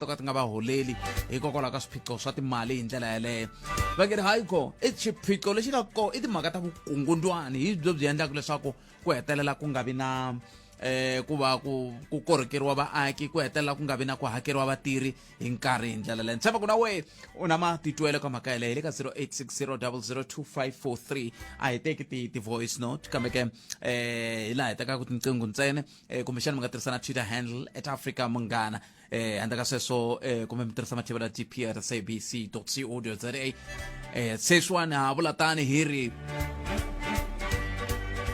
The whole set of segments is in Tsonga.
To ka ti nga va holeli hikokwalaho ka swiphiqo swa timali hi ndlela yeleyo. Va nge ri hayi ko i xiphiqo lexi nga kona i timhaka ta vukungundwani, hi byo byi endlaka leswaku ku hetelela ku nga vi na ku va ku korhokeriwa vaaki, ku hetelela ku nga vi na ku hakeriwa vatirhi hi nkarhi hi ndlela leyo. Ni tshemba ku na wehe u na matitwelo ka mhaka yeleyo. Hi le ka 0860002543. A hi teki ti-voice note, kambe ke hi laha hi tekaka tinqingho ntsena. Kumbexana mi nga tirhisa na Twitter handle at Africa Munghana. Handle ka sweswo, kumbe mi tirhisa mathevela dp at sabc co za. Sweswiwani ha vula tani hi ri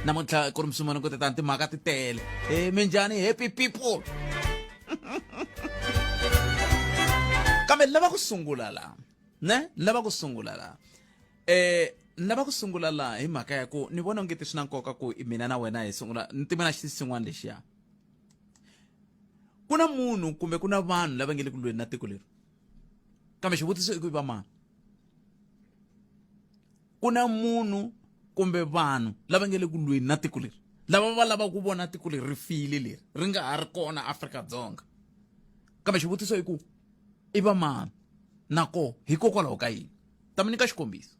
namuntlha ku ri musumani ku tetani timhaka ti tele. Minjhani, happy people? Kambe ni lava ku sungula la, ne ni lava ku sungula la, ni lava ku sungula la hi mhaka ya ku ni vona ongeti swi na nkoka ku mina na wena hi sungula ni tiva na xin'wana lexiya. Ku na munhu kumbe ku na vanhu lava nge le ku lweni na tiko leri, kambe xivutiso i ku va mani? Ku na munhu kumbe vanhu lava nge le ku lweni na tiko leri, lava va lavaka ku vona tiko leri ri file, leri ri nga ha ri kona Afrika-Dzonga, kambe xivutiso i ku i va mani, nako hikokwalaho ka yini? Ta mi nyika xikombiso.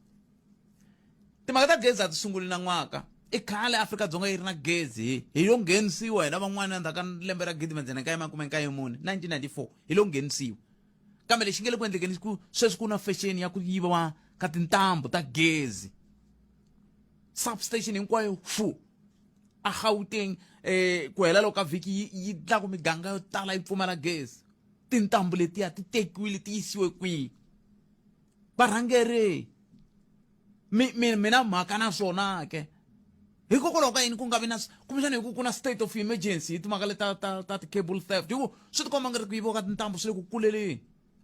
Timhaka ta gezi a ti sunguli na n'waka, i khale Afrika-Dzonga yi ri na gezi. Hi lo nghenisiwa hina van'wana endzhaku ka lembe ra 1994, 1994 hi lo nghenisiwa. Kambe lexi nge le ku endlekeni ku sweswi ku na fashion ya ku yiviwa ka tintambu ta gezi, substation hinkwayo fu a Gauteng. Ku hela loko ka vhiki yi tlaku miganga yo tala yi pfumala gezi. Tintambu letiya ti tekiwile, ti yisiwe kwihi? Varhangeri, mi mi mi na mhaka na swona ke? Hikokwalaho ka yini ku nga vi na, kumbexana hi ku ku na state of emergency hi timhaka leta ta ti-cable theft? Hi ku swi tikomba nga ri ku yiviwa ka tintambu swi le ku kuleleni.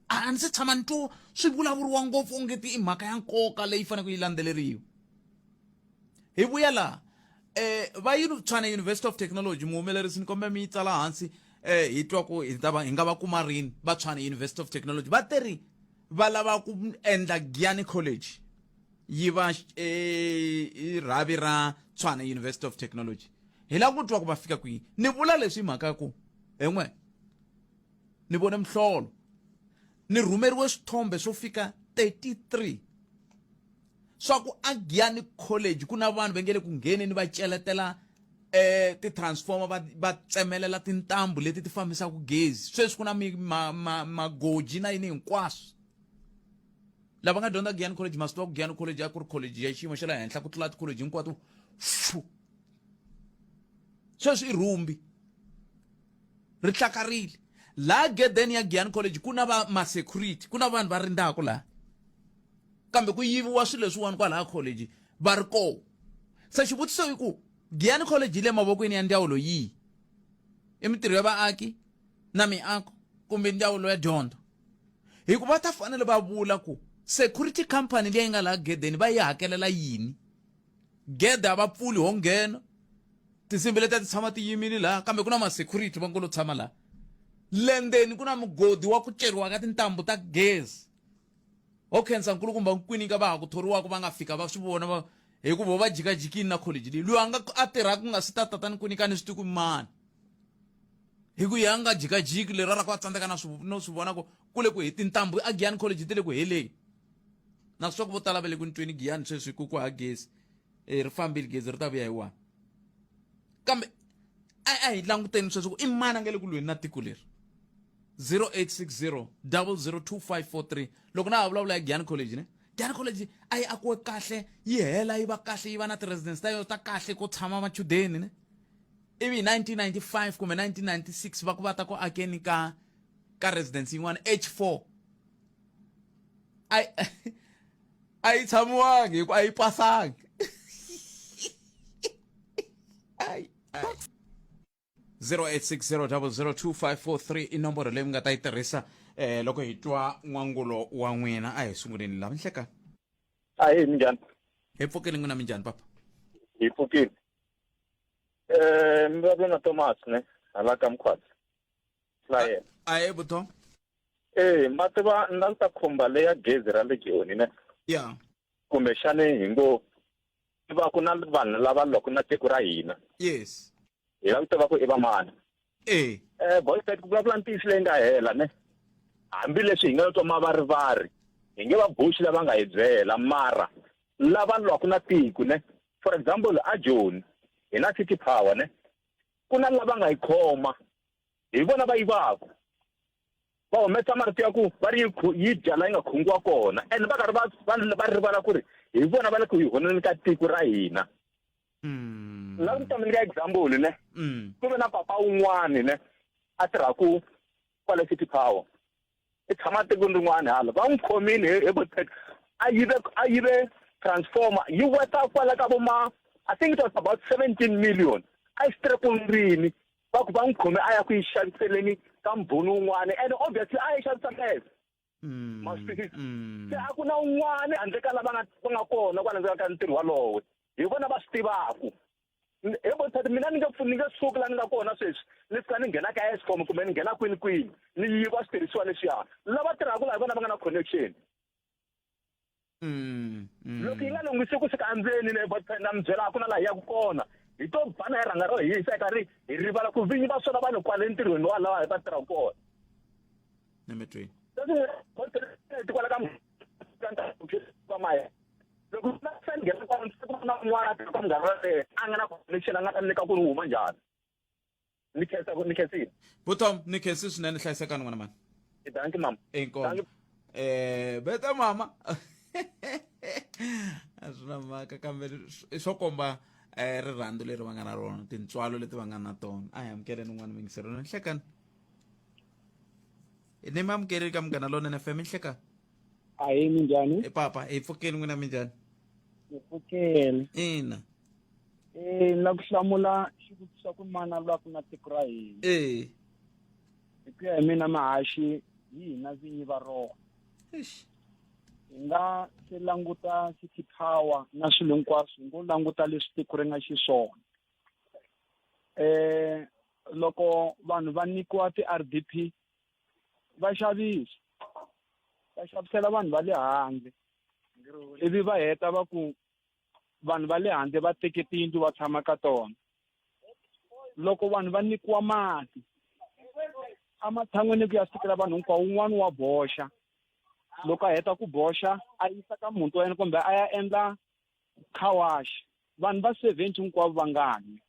A ni se tshama ni twa swi vulavuriwa ngopfu ongeti i mhaka ya nkoka leyi faneleke yi landzeleriwa. Hi vuya laha, va Tshwane University of Technology, muhumelerisi ni kombela mi yi tsala hansi, hi twa ku hi ta va hi nga va kuma rini. Va Tshwane University of Technology va teri va lava ku endla Giyani College yi va rhavi ra Tshwane University of Technology. Hi lava ku twa ku va fika kwihi. Ni vula leswi hi mhaka ya ku hen'we ni vone mihlolo, ni rhumeriwe swithombe swo fika 33 swa ku a Giyani College ku na vanhu va nge le ku ngheneni va celetela ti-transformer, va tsemelela tintambu leti ti fambisaka gezi. Sweswi ku na magoji na yini hinkwaswo. Lava nga dyondza Giyani College ma swi tiva ku Giyani College a ku ri college ya xiyimo xa le henhla ku tlula ti-college hinkwato. Fu sweswi i rhumbi ri hlakarile laha gedeni ya Giyani College. Ku na va ma-security, ku na vanhu va rindzaka laha, kambe ku yiviwa swilo leswiwani kwalaha college va ri kona. Se xivutiso i ku Giyani College yi le mavokweni ya ndzawulo yihi? I mitirho ya vaaki na miako kumbe ndzawulo ya dyondzo? Hikuva va ta fanele va vula ku security company leyi nga laha gedeni va yi hakelela yini. Gede a va pfuli, ho nghena, tinsimbi letiya ti tshama ti yimile laha, kambe ku na ma-security va ngo lo tshama laha le ndzeni. Ku na mugodi wa ku ceriwa ka tintambu ta gezi. Ho khensa nkulukumba Nkwinika va ha ku thoriwaka, va nga fika va swi vona va hikuva va jikajikini na college leyi. Loyi a nga a tirhaka ku nga si ta tatani Nkwinika ni swi tivi ku mani, hi ku ya nga jikajiki lero ra ku va tsandzeka na swi no swi vona ku ku le ku hi tintambu a Giyani College ti le ku heleni. Na swi ku vo tala va le ku ntweni Giyani sweswi ku ku ha gezi, ri fambile gezi, ri ta vuya hi wani. Kambe a hi languteni sweswi ku i mani a nga le ku lweni na tiko leri. 0860 002543. Loko na ha vulavula hi Giyani College, ne Giyani College a yi akiwe kahle, yi hela yi va kahle, yi va na ti-residence ta yona ta kahle ko tshama machudeni, ne ivi hi 1995 kumbe 1996 va ku va ta ku akeni ka residence yin'wana H4. A yi tshamiwangi hi ku a yi pasangi. Ai, ai. 0860002543 i nomboro leyi mi nga ta yi tirhisa loko hi twa n'wangulo wa n'wina. A hi sunguleni la minhleka. Ahee, minjhani? Hi pfukile, n'wina minjhani papa? Hi pfukile. Mi vulavula na Thomas ne hala ka Mkhwatsi Flyers. Ahee buto. Ma tiva ni la ku ta khumba leya gezi ra le Joni ne. Ya. Kumbexani hi ngo va ku na vanhu lava lwaka na tiko ra hina. Yes. Hi lava ku tiva ku i va mani. Boyfriend, ku vulavula ntiyiso leyi nga hela ne. Hambileswi hi nga yo twa mavarivari, hi nge va boxi lava nga hi byela, mara lava lwaka na tiko ne. For example, a Joni hi na City Power ne. Ku na lava nga yi khoma, hi vona va yivaka. Va humesa marito ya ku va ri yi dya la yi nga khungiwa kona, and va karhi va rivala ku ri hi vona va le ku yi honeni ka tiko ra hina. La ku ta mi nyika example ne. Ku ve na papa un'wani ne a tirhaku kwale City Power, i tshama tikweni rin'wani hala, va n'wi khomile hi Botsek, a yive transformer yi weta kwala ka vo ma, I think it was about 17 million. A yi streponirini, va ku va n'wi khome a ya ku yi xaviseleni ka mbhoni wun'wana, and obviously a yi xavisa less. Ma swi twisisa? Se a ku na un'wana handle ka lava va nga kona kwala ndzeni ka ntirho walowo, hi vona va swi tivaku. He Botsat, mina ni nge ni nge suki la ni nga kona sweswi, ni fika ni nghena ka Eskom kumbe ni nghena kwini kwini ni yiva switirhisiwa leswiya. Lava tirhaka laha hi vona va nga na connection. Loko yi nga lunghisi kusuka endzeni ne Botsat, na mi byela, a ku na laha hi yaka kona. Hi to bana hi rhanga ro hisa, hi karhi hi rivala ku vinyi va swona vanhu kwale ntirhweni wa laha va tirhaka kona. Ni mi twini. Kwala ka maya, loko na se nghena kwala, ku na un'wana a tirhaka munghana waleyo a nga na connection, a nga ta nyika ku ri huma njhani. Ni khensa, ni khensile. Butom, ni khensi swinene, hlayisekani n'wana mani. Dankie mama. Inkomu. Dankie. Beta mama, a swi na mhaka, kambe i swo komba rirhandzu leri va nga na rona, tintswalo leti va nga na tona. A hi amukeleni un'wana muyingiseri. Nhlekani, ni mi amukeleli ka Munghana Lonene FM. Nhlekani. Ahi, minjhani? E papa, hi pfukeni, n'wina minjhani? Hi pfukeni. Ina. Ni la ku hlamula xivutiso xa ku mana lwaku na tiko ra hina. Hi ku ya hi mina mahaxi, hi hina vinyi va rona. Eish. Hi nga se languta City Power na swilo hinkwaswo, hi ngo languta leswi tiko ri nga xiswona. Loko vanhu va nyikiwa ti-RDP, va xavisa, va xavisela vanhu va le handle, ivi va heta va ku vanhu va le handle va teke tiyindlu va tshama ka tona. Loko vanhu va nyikiwa mati, ematshan'weni ku ya fikela vanhu hinkwavo, wun'wani wa boxa, loko a heta ku boxa a yisa ka muti wa yena kumbe a ya endla car wash, vanhu va 70 hinkwavo va nga nwi.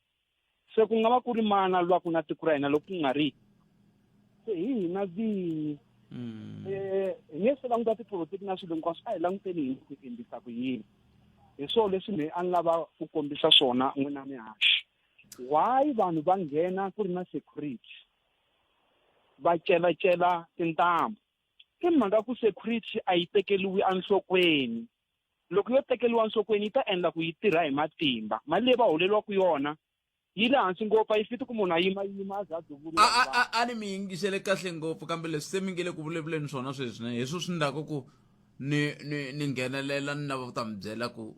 Se ku nga va ku ri mana lwaku na tiko ra hina loko ku nga ri se hi hina vinyi. Hi nge se languta tipolotiki na swilo hinkwaswo, a hi languteni hi ku endlisa ku yini. Hi swona leswi me a ni lava ku kombisa swona n'wina mihaxi. Why vanhu va nghena ku ri na security, va celacela tintambu? I mhaka ku security a yi tekeriwi enhlokweni. Loko yo tekeriwa enhlokweni, yi ta endla ku yi tirha hi matimba. Mali leyi va holeriwaka yona yi le hansi ngopfu, a yi fiti ku munhu a yima yima a za a duvuriwa. A ni mi yingisele kahle ngopfu, kambe leswi se mi nge le ku vulavuleni swona sweswi ne, hi swo swi ndlaku ku ni nghenelela, ni lava ku ta mi byela ku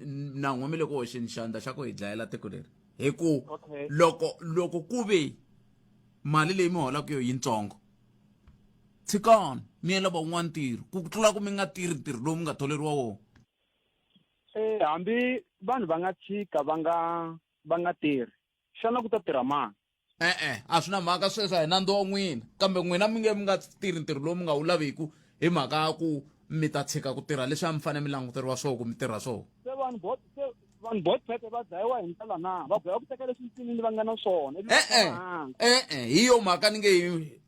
na n'we mi le ku hoxeni xandla xa ku hi dlayela tiko leri, hi ku loko ku ve mali leyi mi holaka yo yitsongo, tshikani mi ya lava wun'wana ntirho, ku tlula ku mi nga tirhi ntirho lowu mi nga tholeriwa wona. Hambi vanhu va nga tshika va nga tirhi, xana ku ta tirha mani? E-e, a swi na mhaka sweswo, a hi nandzu wa n'wina, kambe n'wina mi nge mi nga tirhi ntirho lowu mi nga wu laviku hi mhaka ya ku mi ta tshika ku tirha leswi a mi fanele mi languteriwa swona ku mi tirha swona. Se vanhu bo phephe va dlayiwa hi ndlala na va boheka ku teka leswi nsin'wini va nga na swona, ivi va E-e. tshama hansi. E-e, hi yo mhaka ni nge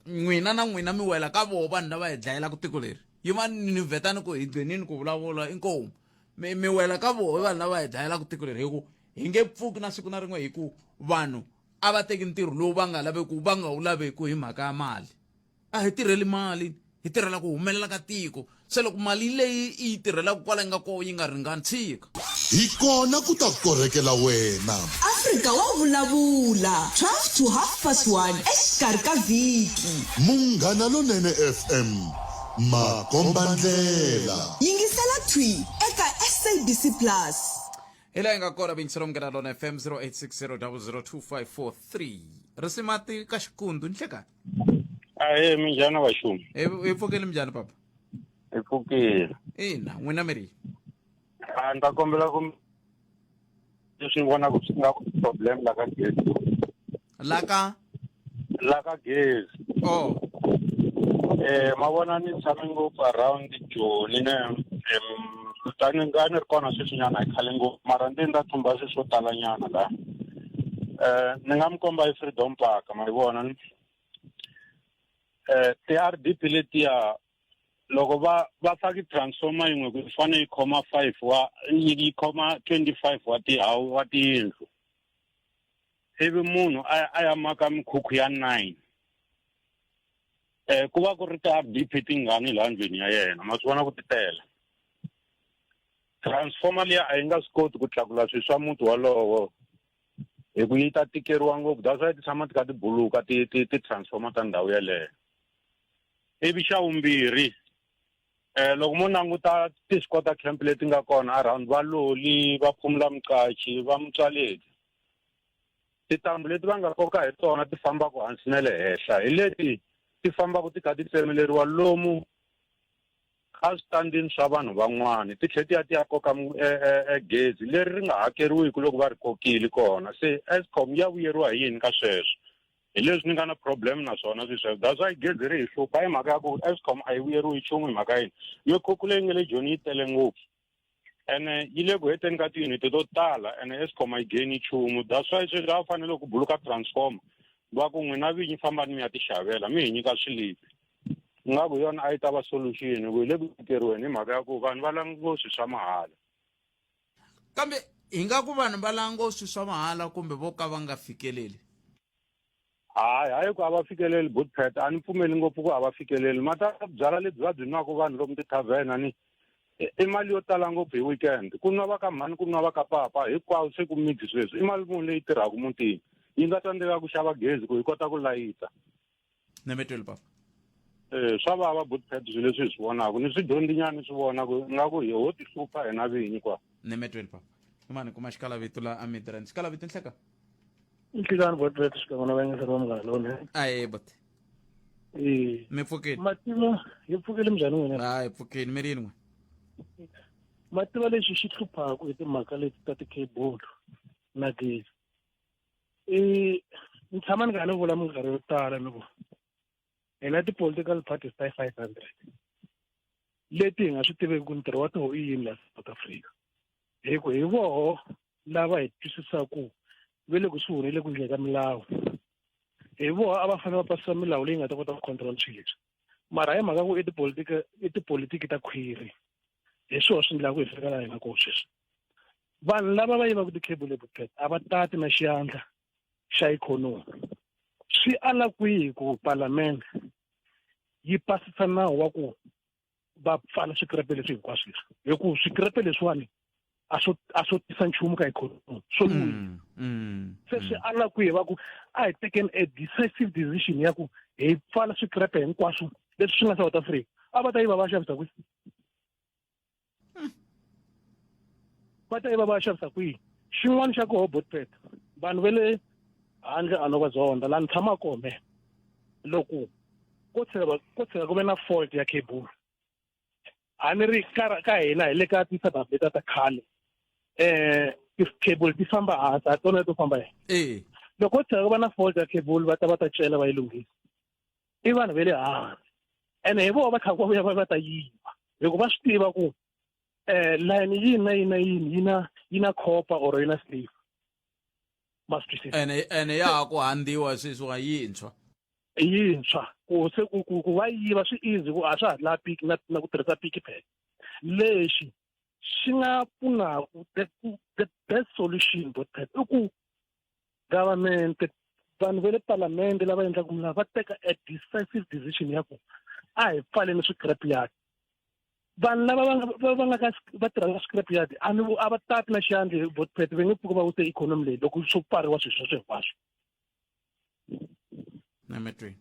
n'wina na n'wina mi wela ka voho vanhu lava hi dlayelaka tiko leri. Yi va ni vheta ni ku hi gcinini ku vulavula, inkomu mi wela ka voho vanhu lava hi dlayelaka tiko leri, hi ku hi nge pfuki na siku na rin'we, hi ku vanhu a va teki ntirho lowu va nga laveku, va nga wu laveku hi mhaka ya mali. A hi tirheli mali, hi tirhela ku humelela ka tiko. Se loko mali leyi i yi tirhelaka kwala yi nga koho yi nga ringani, tshika. Hi kona ku ta korhekela wena. Afrika wa vulavula 12 to half past 1 exikarhi ka vhiki. Munghana Lonene FM, makombandlela. Yingisela thwi eka SABC Plus. Hi laha yi nga kona vuyingiselo Munghana Lona FM, 0860002543. Risimati ka xikundu, nhlekani. Ahe, minjhani vaxumi? Hi pfukile, minjhani papa? Hi pfukile. Ina, n'wina mi ri? A ni ta kombela ku leswi ni vonaka swi nga problem la ka gezi. La ka? La ka gezi. Oh. Eh ma vona ni tshame ngopfu around Joni ne em tani nga ni ri kona sweswinyana hi khale ngopfu mara ndzi ndza thumba swilo swo talanyana la. Eh ni nga mi komba hi Freedom Park ma yi vona ni. Eh ti-RDP letiya loko va va faki transformer yin'we ku fanele yi khoma 5 wa yi khoma 25 wa ti wa tiyindlu. Ivi munhu a a ya maka mikhukhu ya 9 eh ku va ku ri ta BP tingani laha ndlwini ya yena ma swi vona ku ti tele transformer liya a yi nga swi koti ku tlakula swilo swa muti wolowo hi ku yi ta tikeriwa ngopfu that's why ti tshama ti kha ti buluka ti ti ti-transformer ta ndhawu yeleyo ivi xa vumbirhi eh loko mo languta ti-squatter camp leti nga kona around va loli va phumula muqachi va mutswaleti tintambu leti va nga koka hi tona ti fambaka hansi na le henhla hi leti ti fambaka ti kha ti tsemeleriwa lomu a switandini swa vanhu van'wana ti tlhela ti ya ti ya koka e, e, e gezi leri ri nga hakeriwiki loko va ri kokile kona se escom ya vuyeriwa hi yini ka sweswo hi leswi ni nga na problem na swona swi sweswo that's why gezi ri hi hlupha hi mhaka ya ku escom a yi vuyeriwi nchumu hi mhaka yini mikhukhu leyi nga le joni yi tele ngopfu ene yi le ku heteni ka tiyuniti to tala ene escom a yi gain nchumu that's why sweswi a fanele ku buluka transformer va ku n'wina vinyi fambani mi ya ti xavela mi hi nyika swilipi nga ku yona a yi ta va solution ku hi le ku tikeriweni hi mhaka ya ku vanhu va lango swilo swa mahala kambe hi nga ku vanhu va lango swilo swa mahala kumbe vo ka va nga fikeleli Hayi, hayi ku a va fikeleli Bootpet, a ni pfumeli ngopfu ku a va fikeleli. Mata byala lebyi va byi nwaka vanhu lomu tithavhena ni i mali yo tala ngopfu hi weekend. Ku nwa va ka mhani ku nwa va ka papa hinkwawo se ku mix sweswi. I mali muni leyi tirhaka mutini yi nga tsandzeka ku xava gezi ku hi kota ku layita. Nemetweli papa. Eh swa vava Bootpet swilo leswi hi swi vonaka ni swi dyondzinyana ni swi vona ku nga ku hi ho ti hlupha hina vinyi kwa. Nemetweli papa. Imani kuma xikalavito la a Midrand. Xikalavito nhleka. Nhlikani bot xikan'we na vayingiseri va munghana lowunene. Ahe bot. Eh. Mi pfukile. Mativa hi pfukile minjhani n'wina? Ha hi pfukile mi ri yini n'we? Mativa lexi xi hluphaka i timhaka leti ta ti-cable na gezi. I ni tshama ni karhi ni vula minkarhi yo tala ni ku hina ti-political parties ta 500 leti hi nga swi tiveki ku ntirho wa toho i yini la South Africa. Hi ku hi voho lava hi twisisaka ve le kusuhi ni le ku endleni ka milawu hi voho a va fanele va pasisa milawu leyi nga ta kota ku control swilo leswi mara hi mhaka ku i tipolitiki i tipolitiki ta khwiri hi swona swi endlaka ku hi fika laha hi nga kona sweswi vanhu lava va yivaka ti-cable ebupet a va tati na xiyandla xa ikhonomi swi ala kwihi ku palamende yi pasisa nawu wa ku va pfala swikerepe leswi hinkwaswo leswi hi ku swikerepe leswiwani a swo a swo tisa nchumu ka ikhonomi swo lwisa mm, mm, se swi mm. ala kwihi va ku a hi tekeni a decisive decision ya ku hi pfala swikerepe hinkwaswo leswi swi nga South Africa a va ta yiva va xavisa kwihi va ta yiva va xavisa kwihi xin'wana xa koho botpet vanhu va le handle a no va zonda laha ni tshamaka kona me loko ko tshika ko tshika ku ve na fault ya cable a ni ri ka ka hina hi le ka ti-suburb leta ta khale eh ti-cable ti famba hansi a tona to famba henhla eh loko ko tshika ku va na fault ya cable va ta va ta cela va yi lunghisa i vanhu va le hansi ene hi vona va tlhaka va vuya va va ta yiva hikuva va swi tiva ku eh line yini na yini na yini yi na yi na copper or yi na silver ma swi twisisa ene ene ya ha ku handiwa sweswiwa yintshwa yintshwa ku se ku ku ku va yiva swi easy ku a swa ha lavi piki na na ku tirhisa piki phela lexi xi nga pfunaku the the best solution botpet i ku government vanhu va le palamende lava endlaka milawu va teka a decisive decision ya ku a hi pfaleni swi-scrap yard vanhu lava va nga va nga ka va tirhaka scrap yard a ni a va tati na xiyandla botpet va nge pfuki va wise ikhonomi leyi loko swo pfariwa swilo sweswo hinkwaswo nametweni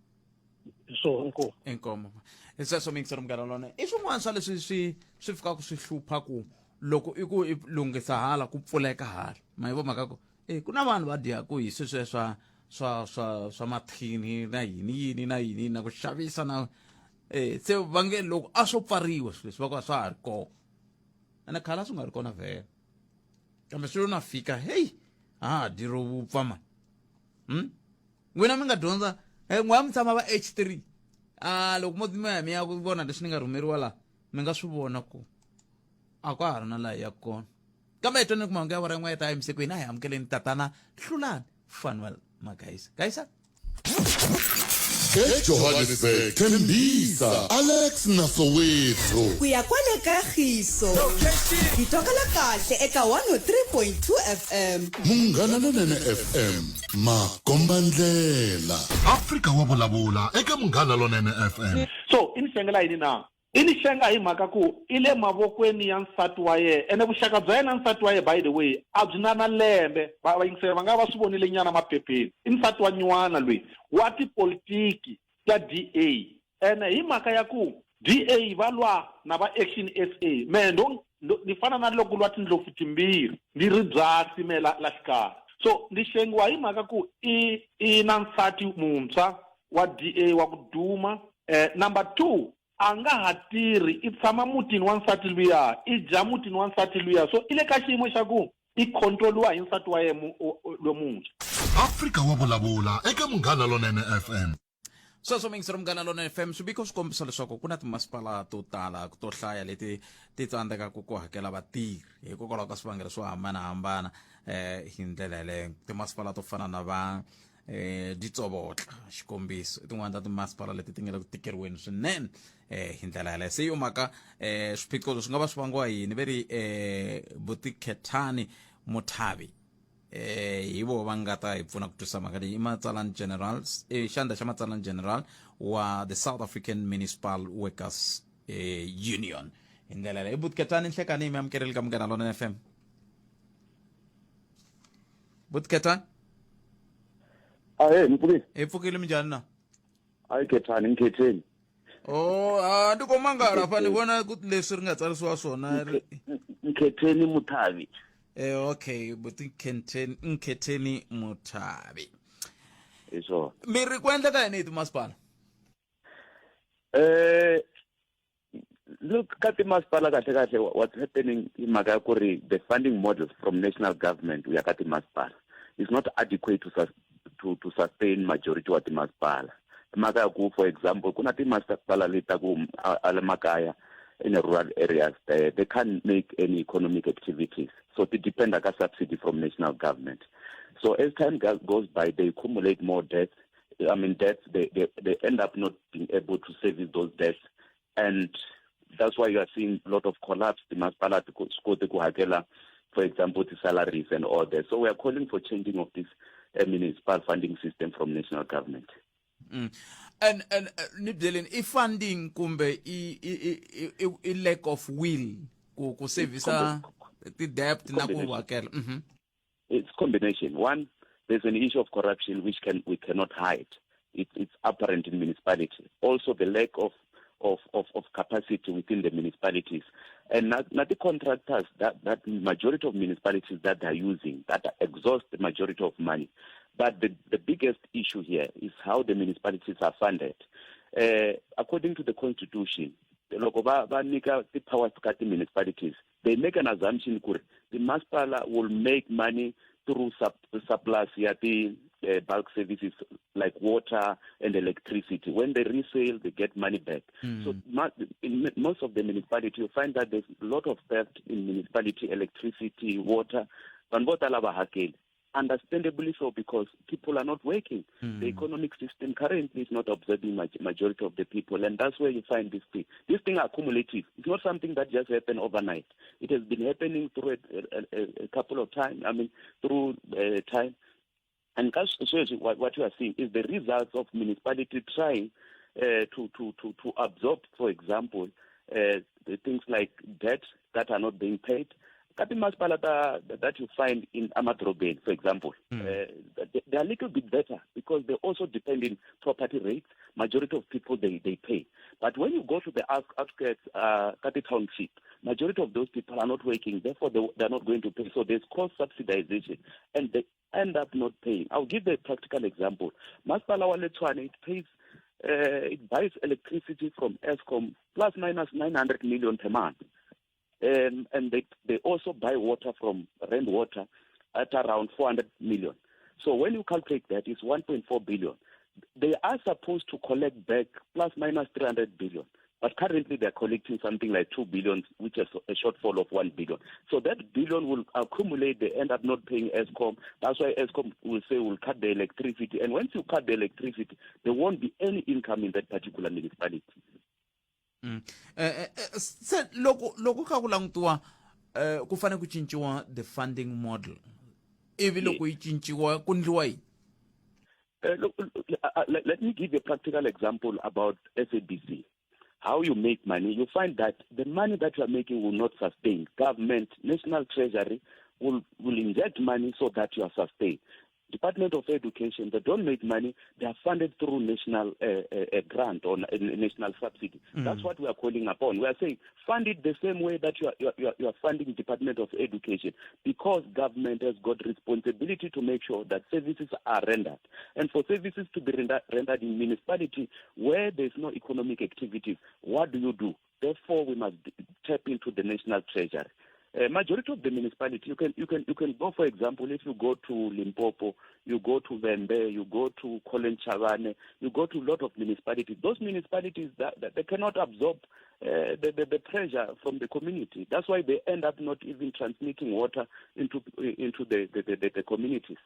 so inkomu inkomo hi sweswo miyingiselo munghana lona i swin'wana swa leswi swi swi fikaka swi hlupha ku loko i ku i lunghisa hala ku pfuleka hala ma yi vo mhaka ku e ku na vanhu va dyaku hi sweswiya swa swa swa swa mathini na yini yini na yini na ku xavisa na e se va nge loko a swo pfariwa swilo leswi va ku a swa ha ri kona ene khale a swi nga ri kona vhele kambe swilo na fika heyi a ha dyi ro vupfa mani hmm? N'wina mi nga dyondza eh, n'wina mi tshama va H3. A loko mo mi ya mi ya ku vona leswi ni nga rhumeriwa laha mi nga swi vona ku a ka ha ri na laha hi yaka kona kambe hi twaneni ku mahungu ya awara yin'we ya ta emisekweni a hi amukeleni tatana hlulani fanuel magayisa gayisa ejohannesburg tembisa alex na soweto ku ya kwale ka khiso hi twakala kahle eka 103.2 fm munghana lonene fm makombandlela afrika wa vulavula eka munghana lonene fm so i ni xengela yini na i ni xenga hi mhaka ku i le mavokweni ya nsati wa yena ene vuxaka bya yena nsati wa yena by the way a byi na na lembe vayingiseri va nga va swi vonile nyana maphepheni i nsati wa nyuwana loyi wa tipolitiki ta D_A ene hi mhaka ya ku D_A va lwa na va Action S_A mehe ndo ni fana na loko lwa tindlopfu timbirhi ni ri byasi me la la xikarhi so ni xengiwa hi mhaka ku i i na nsati muntshwa wa D_A wa ku duma eh, number 2 a nga ha tirhi i tshama mutini wa nsati luya i dya mutini wa nsati luya so i le ka xiyimo xa ku i control-iwa hi nsati wa yena lomuntshwa Afrika wa vulavula eka Munghana Lonene FM. Sweswo muyingiseri Munghana Lonene FM swiviko swi kombisa leswaku ku na timasipala to tala to hlaya leti ti tsandzekaka ku hakela vatirhi hikokwalaho ka swivangelo swo hambanahambana eh hi ndlela yaleyo timasipala to fana na va eh ditsobotla xikombiso i tin'wana ta timasipala leti ti nga le ku tikeriweni swinene eh hi ndlela yaleyo se yo mhaka eh swiphiqo leswi nga va swi vangiwa yini ve ri eh butikhethani muthavi eh hi vo va nga ta hi pfuna ku twisisa mhaka leyi i matsalani general eh, xandla xa matsalani general wa the south african municipal workers eh, union hi ndlela leyi butikhetani nhlekani mi amukeleli ka munghana lona fm butikhetani Ahee, mi pfukile? Hi pfukile minjhani na? Hayi Khethani, ngikhetheni. Oh, a ndi ko mangala fa ni vona ku leswi ri nga tsarisiwa swona ri Nkhetheni Muthavi. Eh okay, buti Nkhetheni Nkhetheni Muthavi. Hi swona. Mi ri ku endleka yini hi timasipala? Eh look ka timasipala kahle kahle what's happening i mhaka ya ku ri the funding models from national government u ya ka timasipala is not adequate to, to, to sustain majority wa timasipala mhaka ya ku for example ku na timasipala leti ta ku a le makaya in the rural areas they, they can't make any economic activities so ti dependa ka subsidy from national government so as time goes by they accumulate more debt I mean, debts, they, they, they end up not being able to service those debts. And that's why you are seeing a lot of collapse. Timasipala ti koti ku hakela, for example, the salaries and all that. So we are calling for changing of this municipal funding system from national government. And and ni byeleni i funding kumbe i i i i lack of will ku ku servisa ti debt na ku hakela. It's combination. One, there's an issue of corruption which can we cannot hide. It, it's apparent in municipality. Also, the lack of of, of, of capacity within the municipalities. And not, not the contractors, that, that majority of municipalities that are using, that exhaust the majority of money. But the, the biggest issue here is how the municipalities are funded. According to the constitution, loko va va nyika ti-powers ka ti-municipalities they make an assumption ku ri timasipala will make money through sub surplus ya ti bulk services like water and electricity. When they resale, they get money back. So in most of the municipality, you find that there's a lot of theft in municipality, electricity, water. Vanhu vo tala va hakeli. Understandably so, because people are not working. The economic system currently is not absorbing majority of the people, and that's where you find this thing. This thing accumulative. It's not something that just happened overnight. It has been happening through a couple of times, I mean, through time. And what, what you are seeing is the results of municipality trying to, to, to, to absorb, for example, the things like debt that are not being paid. Ka timasipala ta that you find in amadorobeni, for example, they, they are a little bit better because they also depend in property rates. Majority of people, they, they pay. But when you go to the outskirts, ka ti-township, majority of those people are not working. Therefore, they, they are not going to pay. So there's cost subsidization, and they end up not paying. I'll give a practical example. Masipala wa le Tshwane, it pays, it buys electricity from Eskom plus minus 900 million per month. And they, they also buy water from Rand Water at around 400 million. So when you calculate that, it's 1.4 billion. They are supposed to collect back plus minus 300 billion. But currently they're collecting something like 2 billion, which is a shortfall of 1 billion. So that billion will accumulate. They end up not paying Eskom. That's why Eskom will say we'll cut the electricity. And once you cut the electricity, there won't be any income in that particular municipality. Mm. Eh, eh, eh, se loko loko kha ku langutiwa eh, ku fanele ku cinciwa the funding model ivi loko yi cinciwa ku ndliwa yini Look, let, let me give you a practical example about SABC. How you make money, you find that the money that you are making will not sustain. Government, National Treasury will, will inject money so that you are sustained. Department of Education, they don't make money. They are funded through national grant or national subsidy. That's what we are calling upon. We are saying fund it the same way that you are, you are, you are funding Department of Education, because government has got responsibility to make sure that services are rendered. And for services to be render, rendered in municipality where there is no economic activities, what do you do? Therefore, we must tap into the national treasury. Majority of the municipality, you can you can you can go for example, if you go to Limpopo, you go to Vhembe, you go to Collen Chavane, you go to a lot of municipalities. Those municipalities that, that they cannot absorb the, the, the pressure from the community. That's why they end up not even transmitting water into into the the, the, the communities.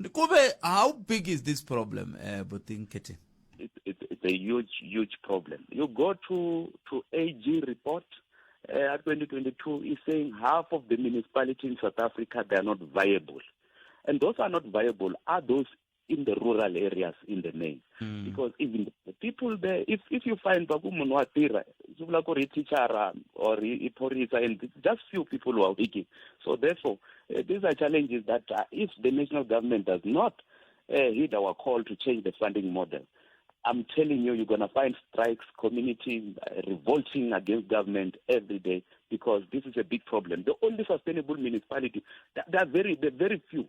Kube, how big is this problem, Buti Nketeng? It, it, it's a huge, huge problem. You go to to AG report 2022 is saying half of the municipalities in South Africa they are not viable, and those are not viable are those in the rural areas in the main. Because even the people there, if if you find va ku munhu wa tirha swi vula ku ri teacher or i phorisa and just few people who are working. So therefore, these are challenges that if the national government does not heed our call to change the funding model, I'm telling you, you're going to find strikes, community revolting against government every day because this is a big problem. The only sustainable municipality, there are very, there are very few,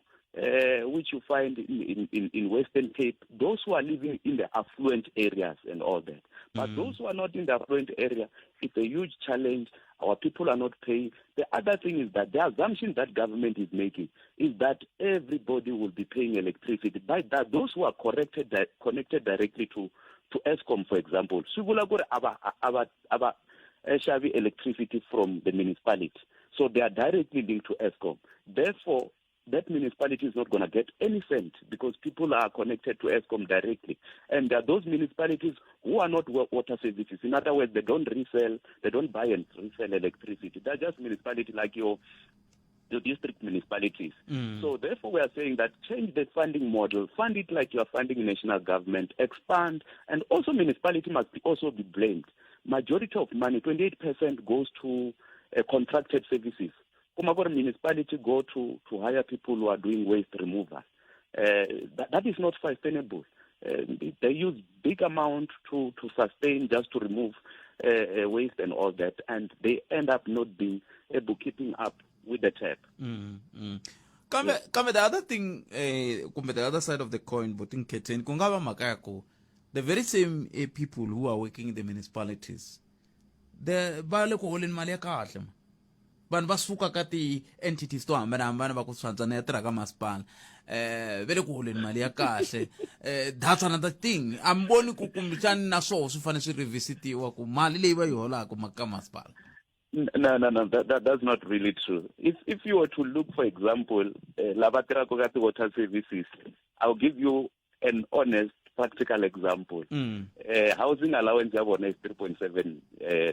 which you find in, in, in Western Cape, those who are living in the affluent areas and all that. But those who are not in the affluent area, it's a huge challenge. Our people are not paying. The other thing is that the assumption that government is making is that everybody will be paying electricity. By that, those who are corrected, connected directly to, to Eskom, for example, swi vula ku ri a va a va a va xavi electricity from the municipality. So they are directly linked to Eskom. Therefore, that municipality is not going to get any cent because people are connected to Eskom directly. And there are those municipalities who are not water services. In other words, they don't resell, they don't buy and resell electricity. They're just municipality like your the district municipalities. So therefore we are saying that change the funding model, fund it like you are funding national government, expand, and also municipality must be also be blamed. Majority of money, 28% goes to contracted services. Kuma ku ri municipality go to, to hire people who are doing waste removal. That, that is not sustainable. They use big amount to, to sustain just to remove waste and all that, and they end up not being able keeping up with the tap. Kambe kambe the other thing eh kumbe the other side of the coin Buti Nketeni ku nga va mhaka ya ku the very same eh, people who are working in the municipalities the va le ku holeni mali ya kahle ma vanhu va suka ka ti-entities to hambanahambana va ku swantswana ya tirha ka masipala eh ve le ku holeni mali ya kahle eh that's another thing a mi voni ku kumbexani na swoho swi fanele swi revisitiwa ku mali leyi va yi holaka ma ka masipala No, no, no, that, that, that's not really true. If, if you were to look, for example, lava tirhaka ka ti-water services, I'll give you an honest, practical example. Housing allowance ya bona is 3.7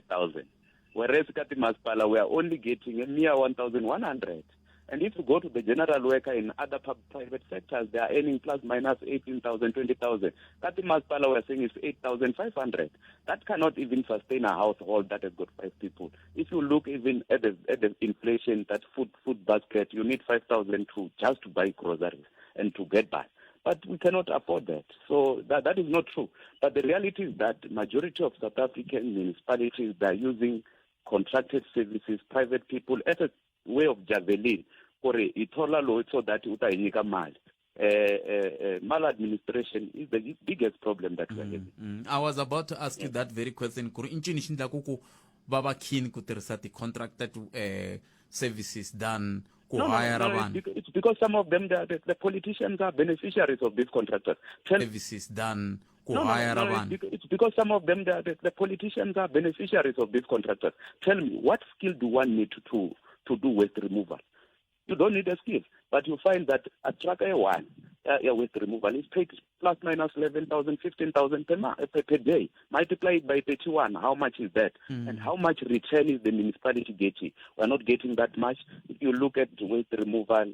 thousand. Whereas ka timasipala, we are only getting a mere 1,100. And if you go to the general worker in other private sectors, they are earning plus minus 18,000, 20,000. Ka timasipala, we are saying is 8,500. That cannot even sustain a household that has got five people. If you look even at the, at the inflation, that food, food basket, you need 5,000 to just to buy groceries and to get by. But we cannot afford that. So that, that is not true. But the reality is that majority of South African municipalities, they are using contracted services, private people, as a way of javelin kore i thola loyi so that u ta hi nyika mali. Maladministration is the biggest problem that we are having. I was about to ask you that very question ku ri i ncini xi endlaku ku va va keen ku tirhisa ti-contracted services than ku No, no, hayara no, vanhu it's because some of them, the politicians are beneficiaries of these contractors. Tell, services than ku no, no, hayara no, vanhu it's because some of them, the politicians are beneficiaries of these contractors. Tell me, what skill do one need to do waste removal? You don't need a skill, but you find that a truck A1 waste removal is paid plus minus 11,000, 15,000 per day. Multiply it by 31, how much is that? And how much return is the municipality getting? We're not getting that much. If you look at waste removal,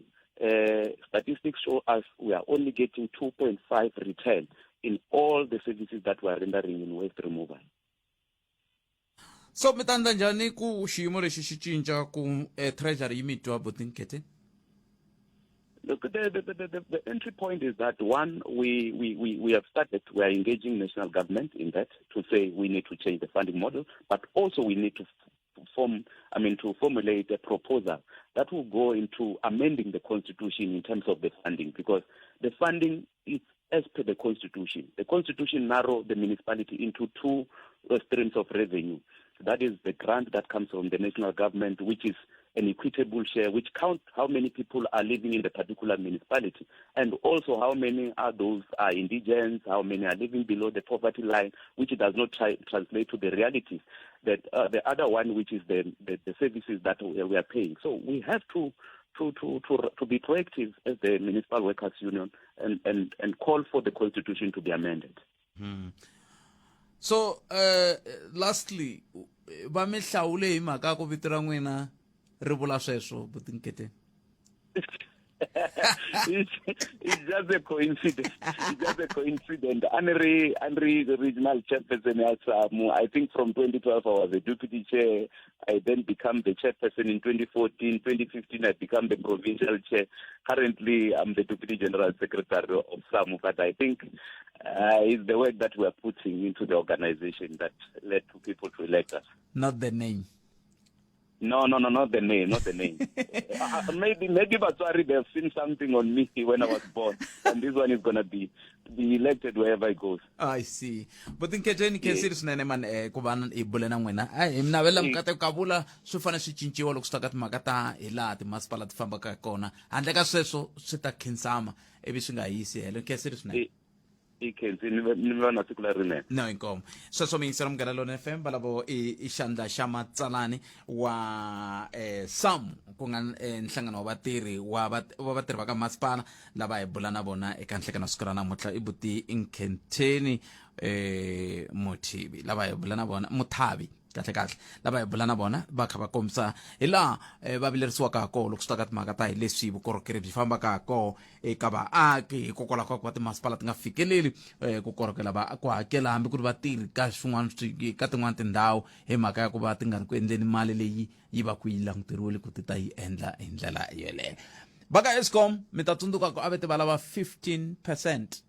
statistics show us we are only getting 2.5 return in all the services that we are rendering in waste removal. So mi ta endla njhani ku xiyimo lexi xi cinca ku treasury yi mi twa buti Nkheteni? Look, the entry point is that, one, we have started, we are engaging national government in that to say we need to change the funding model, but also we need to form, I mean, to formulate a proposal that will go into amending the constitution in terms of the funding, because the funding is as per the constitution. The constitution narrows the municipality into two streams of revenue. That is the grant that comes from the national government, which is an equitable share, which counts how many people are living in the particular municipality, and also how many are those are indigents, how many are living below the poverty line, which does not translate to the realities. That the other one, which is the services that we are paying. So we have to be proactive as the Municipal Workers Union and call for the constitution to be amended. So, lastly, va mi hlawule hi mhaka ku vito ra n'wina ri vula sweswo, buti Nketeni? It's just a coincidence. It's just a coincidence. Henry, the regional chairperson at SAMU, I think from 2012 I was a deputy chair. I then become the chairperson in 2014. 2015 I become the provincial chair. Currently I'm the deputy general secretary of SAMU, but I think it's the work that we are putting into the organization that led to people to elect us. Not the name. No, no, no, not the name, not the name. Maybe Batswari, they have seen something on me when I was born, and this one is going to be elected wherever it goes. I see. But Nketeni, khensile swinene man, ku va hi bule na n'wina. Ai, hi mi navela mikateko ka vula swi fanele swi cinciwa loko swi ta ka timhaka ta hi laha timasipala ti fambaka hi kona. Handle ka sweswo swi ta khinsama ivi swi nga yisi helo. Khensile swinene. I khensi ni va na siku lerinene. No, inkomu. Sweswo mi yingisela Munghana Lonene FM, valavo i xandla xa matsalani wa SAMU, ku nga nhlangano wa vatirhi wa wa vatirhi va ka masipala lava hi bula na vona eka nhlekano wa siku ra namuntlha. I buti Nkhenseni Mothibi lava hi bula na vona, Muthabi kahle kahle, lava hi bula na vona va kha va kombisa hi laha va vilerisiwaka ha koho loko swi ta ka timhaka ta hi leswi vukorhokeri byi fambaka ha koho eka vaaki, hikokwalaho ka ku va timasipala ti nga fikeleli ku korhokela va ku hakela hambi ku ri vatirhi ka swin'wana ka tin'wana tindhawu hi mhaka ya ku va ti nga ri ku endleni mali leyi yi va ku yi languteriwile ku ti ta yi endla hi ndlela yeleyo. Va ka Eskom mi ta tsundzuka ku a ve ti va lava 15%,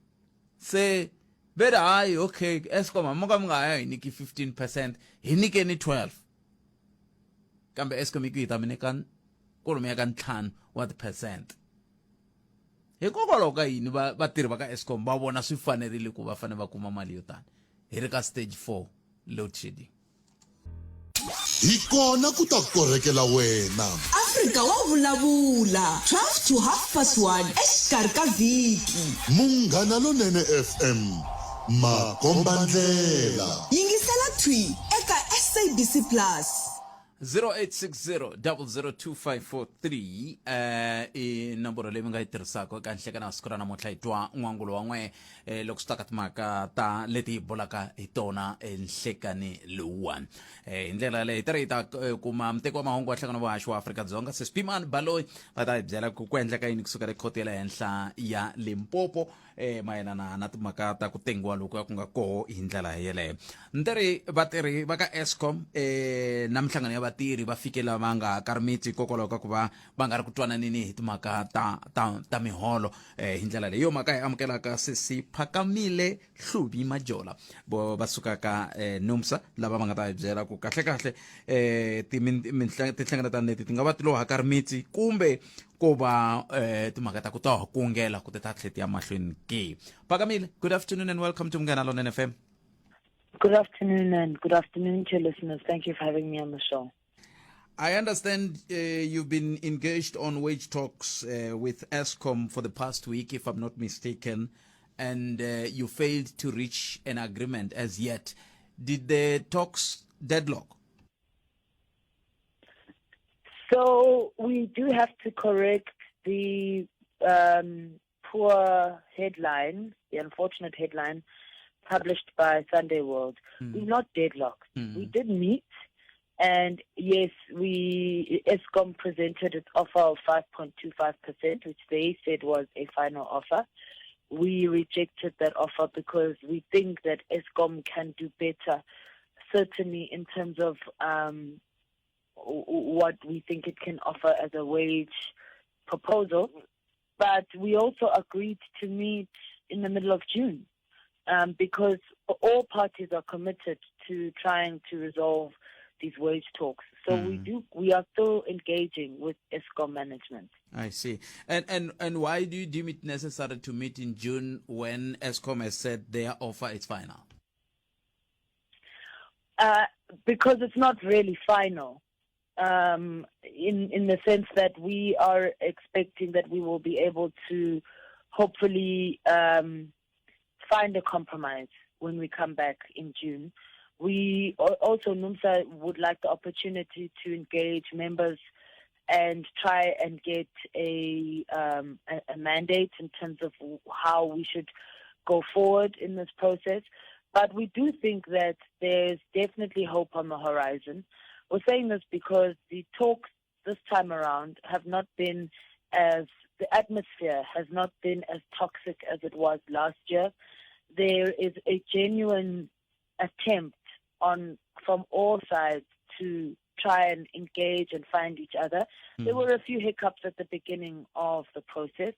se ve ri hayi, okay Eskom, hambi mo ka mi nga ha hi nyiki 15%, hi nyikeni 12, kambe Eskom yi ku yi ta mi nyika kwalomuya ka ntlhanu wa ti-percent. Hikokwalaho ka yini vatirhi va ka Eskom va vona swi fanerile ku va fanele va kuma mali yo tani hi ri ka stage 4 load shedding? Hi kona ku ta korhekela wena. Afrika wa vulavula 12 to half past 1 exikarhi ka vhiki. Munghana Lonene FM, makombandlela. Yingisela thwi eka SABC Plus. 0860 002543 i nomboro leyi mi nga yi tirhisaka eka nhlekana wa siku ra namuntlha. Hi twa n'wangulo wa n'we loko swi ta ka timhaka ta leti hi bulaka hi tona enhlekani lowuwani. Hi ndlela yaleyo hi tirhi hi ta kuma muteki wa mahungu wa nhlangano wa vuhaxi wa Afrika-Dzonga, Sespimani Baloyi, va ta hi byela ku endleka yini kusuka le khoto ya le henhla ya Limpopo mayelana na timhaka ta ku tengiwa loku ya ku nga koho hi ndlela yeleyo. Ntirhi vatirhi va ka Eskom na minhlangano ya vatirhi va fike lava va nga karimitsi hikokwalaho ka ku va va nga ri ku twananini hi timhaka ta miholo hi ndlela leyi. Yo mhaka hi amukelaka sesi Phakamile Hlubi Majola vo va sukaka NUMSA, lava va nga ta hi byela ku kahle kahle tinhlengeletano leti ti nga va ti lo hakarimitsi kumbe ko va timhaka ta ku ta kungela ku ti ta tlhela ti ya mahlweni ke. Phakamile, good afternoon and welcome to Munghana Lonene FM. Good afternoon and good afternoon to your listeners. Thank you for having me on the show. I understand you've been engaged on wage talks with Eskom for the past week, if I'm not mistaken, and you failed to reach an agreement as yet. Did the talks deadlock? So we do have to correct the poor headline, the unfortunate headline published by Sunday World. We're not deadlocked. We did meet, and yes, Eskom presented its offer of 5.25%, which they said was a final offer. We rejected that offer because we think that Eskom can do better, certainly in terms of what we think it can offer as a wage proposal. But we also agreed to meet in the middle of June, because all parties are committed to trying to resolve these wage talks. So we are still engaging with Eskom management. I see. And why do you deem it necessary to meet in June when Eskom has said their offer is final? Because it's not really final, in the sense that we are expecting that we will be able to hopefully find a compromise when we come back in June. We also, NUMSA, would like the opportunity to engage members and try and get a mandate in terms of how we should go forward in this process. But we do think that there's definitely hope on the horizon. We're saying this because the talks this time around have not been as, the atmosphere has not been as toxic as it was last year. There is a genuine attempt from all sides to try and engage and find each other. There were a few hiccups at the beginning of the process,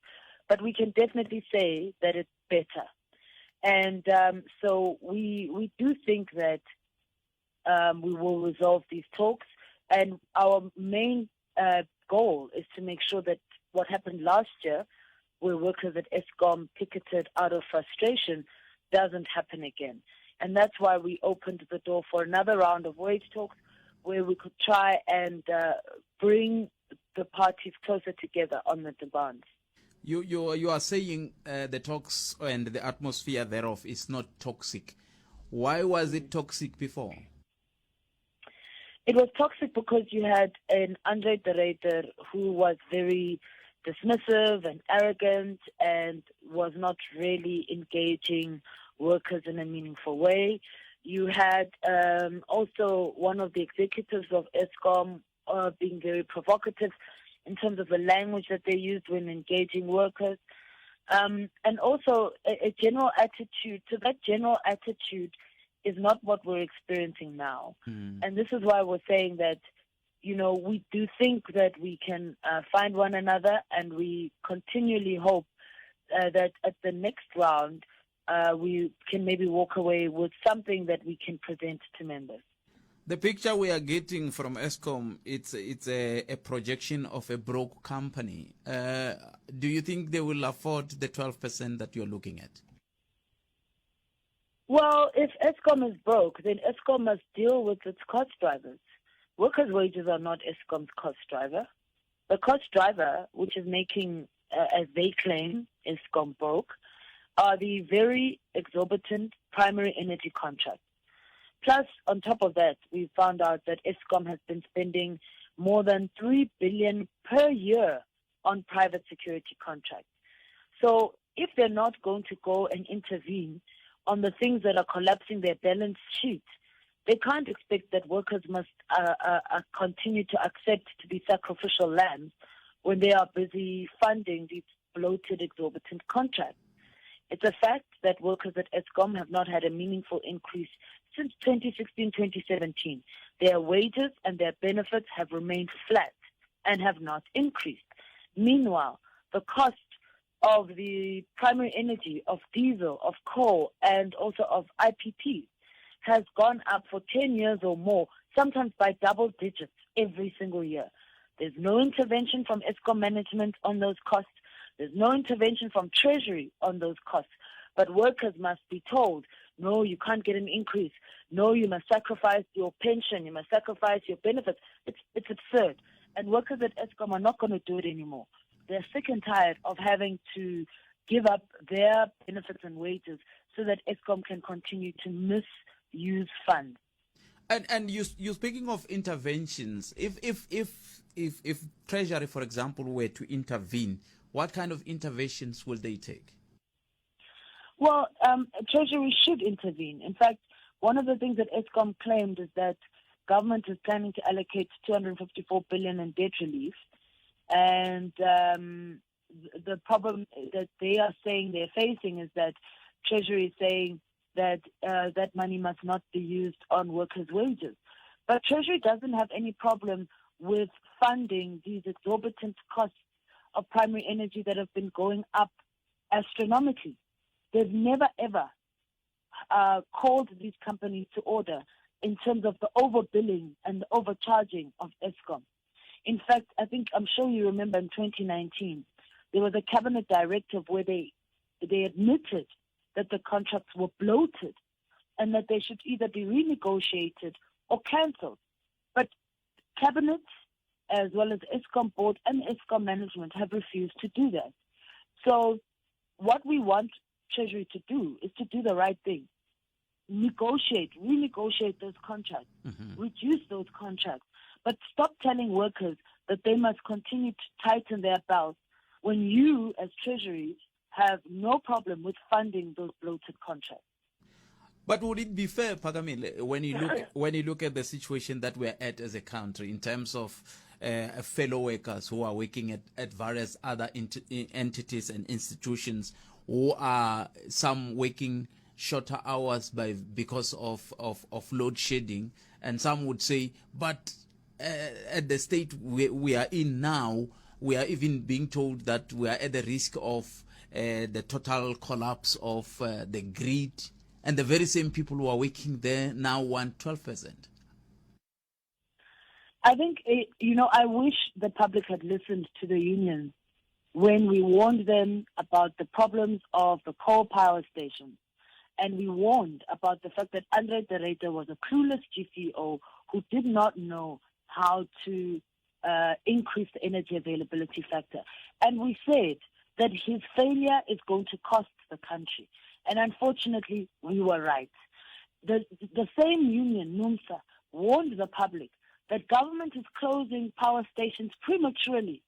but we can definitely say that it's better. And so we do think that we will resolve these talks. And our main goal is to make sure that what happened last year, where workers at Eskom picketed out of frustration, doesn't happen again. And that's why we opened the door for another round of wage talks, where we could try and bring the parties closer together on the demands. You are saying the talks and the atmosphere thereof is not toxic. Why was it toxic before? It was toxic because you had an Andre de Ruyter who was very dismissive and arrogant and was not really engaging workers in a meaningful way. You had also one of the executives of Eskom being very provocative in terms of the language that they used when engaging workers. And also a general attitude. So that general attitude is not what we're experiencing now. And this is why we're saying that, you know, we do think that we can find one another, and we continually hope that at the next round, we can maybe walk away with something that we can present to members. The picture we are getting from Eskom, it's a projection of a broke company. Do you think they will afford the 12% that you're looking at? Well, if Eskom is broke, then Eskom must deal with its cost drivers. Workers' wages are not Eskom's cost driver. The cost driver, which is making, as they claim, Eskom broke, are the very exorbitant primary energy contracts. Plus, on top of that, we found out that Eskom has been spending more than $3 billion per year on private security contracts. So if they're not going to go and intervene on the things that are collapsing their balance sheet, they can't expect that workers must continue to accept to be sacrificial lambs when they are busy funding these bloated, exorbitant contracts. It's a fact that workers at Eskom have not had a meaningful increase since 2016-2017. Their wages and their benefits have remained flat and have not increased. Meanwhile, the cost of the primary energy, of diesel, of coal, and also of IPP has gone up for 10 years or more, sometimes by double digits every single year. There's no intervention from Eskom management on those costs. There's no intervention from Treasury on those costs. But workers must be told, no, you can't get an increase. No, you must sacrifice your pension. You must sacrifice your benefits. It's, it's absurd. And workers at Eskom are not going to do it anymore. They're sick and tired of having to give up their benefits and wages so that Eskom can continue to misuse funds. And and you you speaking of interventions, if if if if if Treasury, for example, were to intervene, what kind of interventions will they take? Well, um, Treasury should intervene. In fact, one of the things that Eskom claimed is that government is planning to allocate 254 billion in debt relief, and um, the problem that they are saying they're facing is that Treasury is saying that uh, that money must not be used on workers' wages. But Treasury doesn't have any problem with funding these exorbitant costs of primary energy that have been going up astronomically. They've never ever uh, called these companies to order in terms of the overbilling and the overcharging of Eskom. In fact, I think I'm sure you remember in 2019, there was a cabinet directive where they they admitted that the contracts were bloated and that they should either be renegotiated or cancelled. But cabinet, as well as Eskom board and Eskom management, have refused to do that. So what we want Treasury to do is to do the right thing. Negotiate, renegotiate those contracts, mm-hmm. reduce those contracts, but stop telling workers that they must continue to tighten their belts when you, as Treasury, have no problem with funding those bloated contracts. But would it be fair, Phakamile, when you look when you look at the situation that we're at as a country in terms of uh, fellow workers who are working at, at various other entities and institutions who are some working shorter hours by because of, of, of load shedding, and some would say, but uh, at the state we, we are in now, we are even being told that we are at the risk of uh, the total collapse of uh, the grid and the very same people who are working there now want 12%. I think, eh, you know, I wish the public had listened to the unions when we warned them about the problems of the coal power stations. And we warned about the fact that Andre de Ruyter was a clueless GCO who did not know how to uh, increase the energy availability factor. And we said that his failure is going to cost the country. And unfortunately, we were right. The, the same union, NUMSA, warned the public that government is closing power stations prematurely.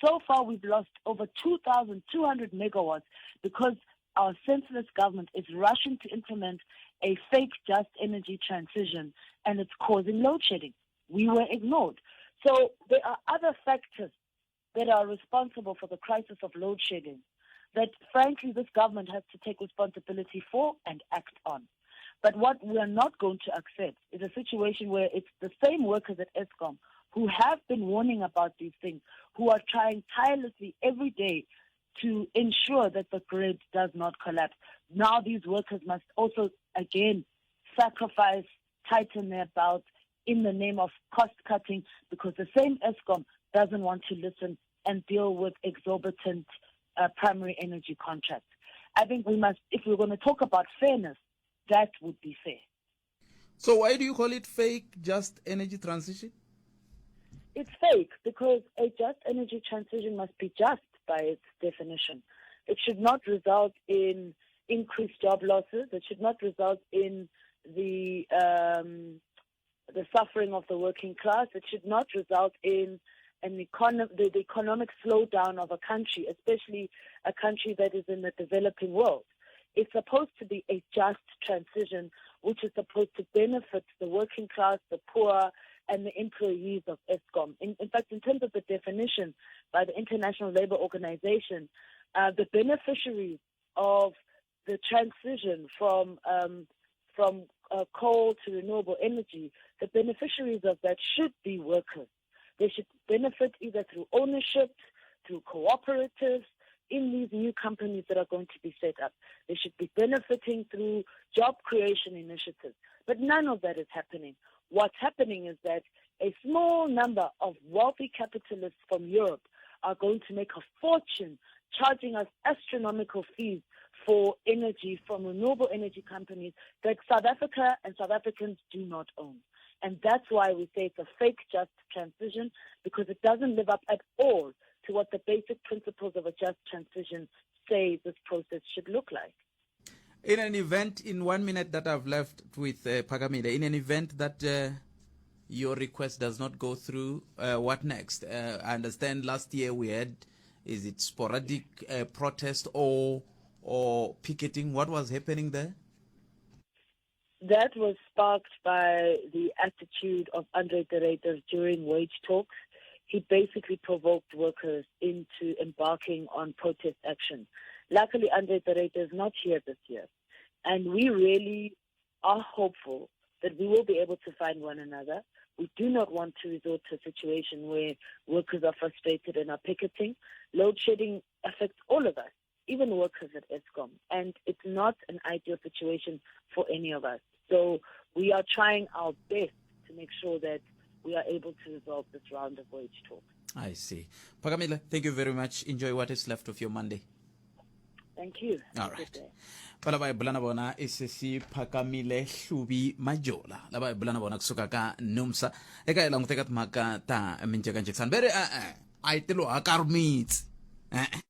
So far, we've lost over 2,200 megawatts because our senseless government is rushing to implement a fake just energy transition and it's causing load shedding. We were ignored. So there are other factors that are responsible for the crisis of load shedding that, frankly, this government has to take responsibility for and act on. But what we are not going to accept is a situation where it's the same workers at Eskom who have been warning about these things, who are trying tirelessly every day to ensure that the grid does not collapse. Now these workers must also, again, sacrifice, tighten their belts in the name of cost cutting because the same Eskom doesn't want to listen and deal with exorbitant uh, primary energy contracts. I think we must, if we're going to talk about fairness, that would be fair. So why do you call it fake just energy transition? It's fake because a just energy transition must be just by its definition. It should not result in increased job losses. It should not result in the um, the suffering of the working class. It should not result in an econ- the, the economic slowdown of a country, especially a country that is in the developing world. It's supposed to be a just transition, which is supposed to benefit the working class, the poor, and the employees of Eskom. In, in fact, in terms of the definition by the International Labour Organization, uh, the beneficiaries of the transition from um, from uh, coal to renewable energy, the beneficiaries of that should be workers. They should benefit either through ownership, through cooperatives, in these new companies that are going to be set up. They should be benefiting through job creation initiatives. But none of that is happening. What's happening is that a small number of wealthy capitalists from Europe are going to make a fortune charging us astronomical fees for energy from renewable energy companies that South Africa and South Africans do not own. And that's why we say it's a fake just transition, because it doesn't live up at all to what the basic principles of a just transition say this process should look like. In an event, in 1 minute that I've left with Phakamile, in an event that your request does not go through, what next? I understand last year we had, is it sporadic protest or picketing? What was happening there? That was sparked by the attitude of Andre de Ruyter during wage talks. He basically provoked workers into embarking on protest action. Luckily, Andre de Ruyter is not here this year. And we really are hopeful that we will be able to find one another. We do not want to resort to a situation where workers are frustrated and are picketing. Load shedding affects all of us, even workers at Eskom, and it's not an ideal situation for any of us. So we are trying our best to make sure that we are able to resolve this round of wage talks. I see. Phakamile, thank you very much. Enjoy what is left of your Monday. Thank you. All right. Va lava hi bula na vona i sesi Phakamile Hlubi Majola lava hi bula na vona kusuka ka NUMSA eka hi languteka timhaka ta minjhekanjhekisano ve ri e-e a yi tilo hakarimitsi e-e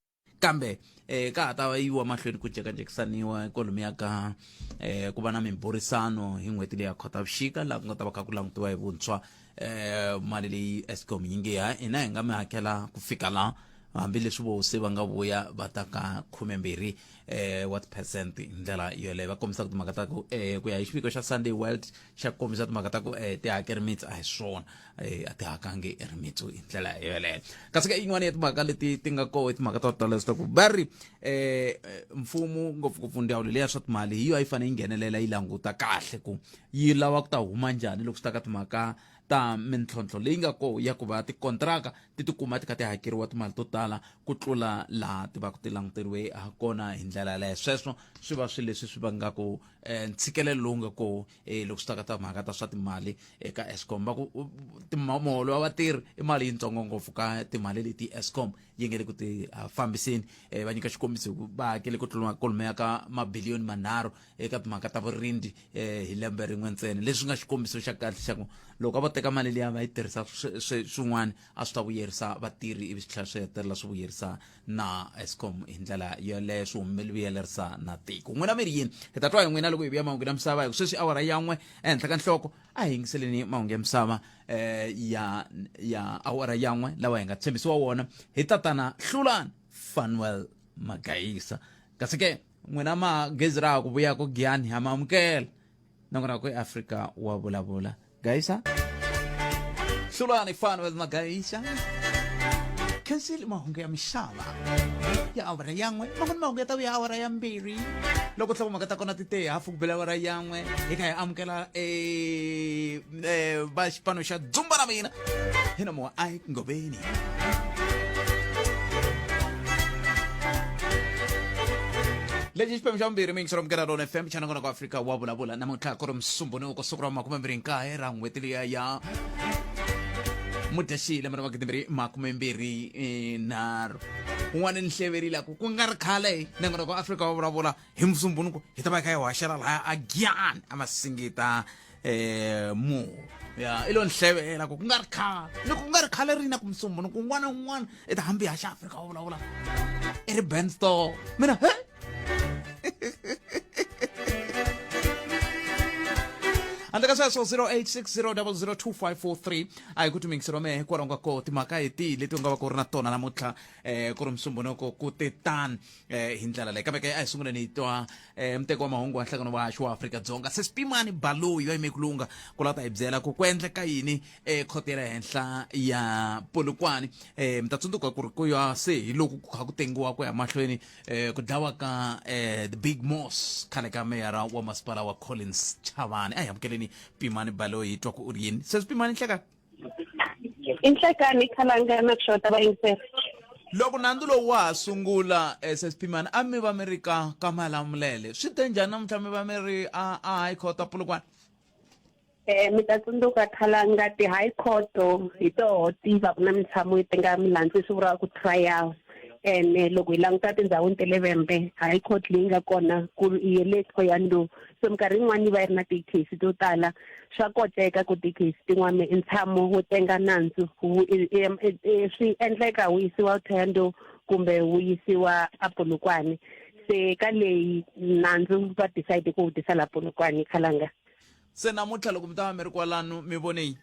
kambe eh ka ha ta yiwa mahlweni ku jhekanjhekisaniwa kwalomuya ka eh ku va na miburisano hi n'hweti leyi ya Khotavuxika laha ku nga ta va kha ku langutiwa hi vuntshwa eh mali leyi Eskom yi nge ha hina hi nga mi hakela ku fika la hambileswi vo se va nga vuya va ta ka khumembirhi eh wa ti-percent hi ndlela yoleyo va kombisa ku timhaka ta ku eh ku ya hi xiviko xa Sunday World xa kombisa timhaka ta ku eh tihakeri mitsi a hi swona eh a ti hakangi rimitsu hi ndlela yoleyo kasi ka yin'wana ya timhaka leti ti nga koho i timhaka ta ku tala leswaku va ri eh mfumo ngopfungopfu ndzawulo leya swa timali hi yo a yi fanele yi nghenelela yi languta kahle ku yi lava ku ta huma njhani loko swi ta ka timhaka ta mintlhontlho leyi nga koho ya ku va tikontraka ti tikuma ti kha ti hakeriwa timali to tala ku tlula laha ti va ku ti languteriwe ha kona hi ndlela yaleyo sweswo swi va swilo leswi swi vangaku ntshikelelo lowu nga koho loko swi ta ka timhaka ta swa timali eka Eskom va ku muholo wa vatirhi i mali yitsongo ngopfu ka timali leti Eskom yi nge le ku ti fambiseni va nyika xikombiso hi ku va hakele ku tlula kwalomuya ka mabiliyoni manharhu eka timhaka ta vurindi hi lembe rin'we ntsena leswi nga xikombiso xa kahle xa ku loko a vo teka mali liya va yi tirhisa swin'wana a swi ta vuyerisa vatirhi ivi swi tlhela swi hetelela swi vuyerisa na Eskom hi ndlela yoleyo swi humelerisa na tiko n'wina mi ri yini hi ta twa hi n'wina loko hi vuya mahungu ya misava hi ku sweswi awara yan'we ehenhla ka nhloko a hi yingiseleni mahungu ya misava eh, ya ya awara yan'we lawa hi nga tshembisiwa wona hi tatana Hlulani Fanuel Magayisa kasi ke n'wina magezi ra ku vuya ku Giyani ha ma amukela nakona ku eAfrika wa vulavula Gaisa Hlulani Fanuel Magaisa khensile mahungu ya misava ya awara yan'we man'wana mahungu ya ta vuya awara ya mbirhi loko nhlokomhaka ta kona ti te hafu ku bela awara yan'we hi kha hi amukela va xipano xa dzumba na mina hi nomo wa Ike Ngobeni lexi xiphemu xa vumbirhi mi yingisela Munghana Lona FM xa nongonoko Afrika wa vulavula namuntlha ku ri Musumbhunuko siku ra 29 ra n'hweti liya ya Mudyaxihi lembe ra 2023 un'wana ni hleverile ku ku nga ri khale nongonoko Afrika wa vulavula hi Musumbhunuko hi ta va hi kha hi hoxela lahaya a Giyani a Masingita mu ya i lo ni hlevela ku ku nga ri khale loko ku nga ri khale ri na ku Musumbhunuko un'wana na un'wana i ta hambi haxa Afrika wa vulavula i ri Ben store mina he handle ka sweswo 0860002543 a hi ku timingisi ra mehe kwalaho nga koho timhaka hi tihi leti u nga va ku ri na tona namuntlha um ku ri Musumbhunuko ku te tani um hi ndlela leyi kambe ke a hi sunguleni hi twa um muteki wa mahungu wa nhlangano wa haxo wa Afrika-Dzonga Sesipimani Baloyi va yime ku lunga ku lava ta hi byela ku ku endleka yini ekhoto ya le henhla ya Polokwane um mi ta tsundzuka ku ri ku ya se hi loko ku kha ku tengiwa ku ya mahlweni um ku dlawa ka um the big moss khale ka meyara wa masipala wa Collins Chavani a hi amukeleni Pimani Baloyi hi twa ku u ri yini Sesipimani nhlekani I nhlekani khalanga na ku xota vayingiseri. Loko nandzu lowu wa ha sungula eh, Sesipimani a mi va mi ri ka ka Malamulele swi te njhani namuntlha mi va mi ri a a high court a Polokwane Eh mi ta tsundzuka khalanga ti high court hi toho ti va ku na mintshamo ti nga milandzu leswi vuriwaka trial. Ene loko hi languta tindhawini ta le Vhembe, high court leyi nga kona ku ri ya le Thohoyandou, so minkarhi yin'wana yi va yi ri na ti-case to tala. Swa koteka ku ti-case tin'wana ntshamo wo tenga nandzu wu swi endleka wu yisiwa Thohoyandou kumbe wu yisiwa a Polokwane. Se ka leyi nandzu va decide ku wu tisa la Polokwane, Khalanga. Se namuntlha loko mi ta va mi ri kwalano mi vone yini?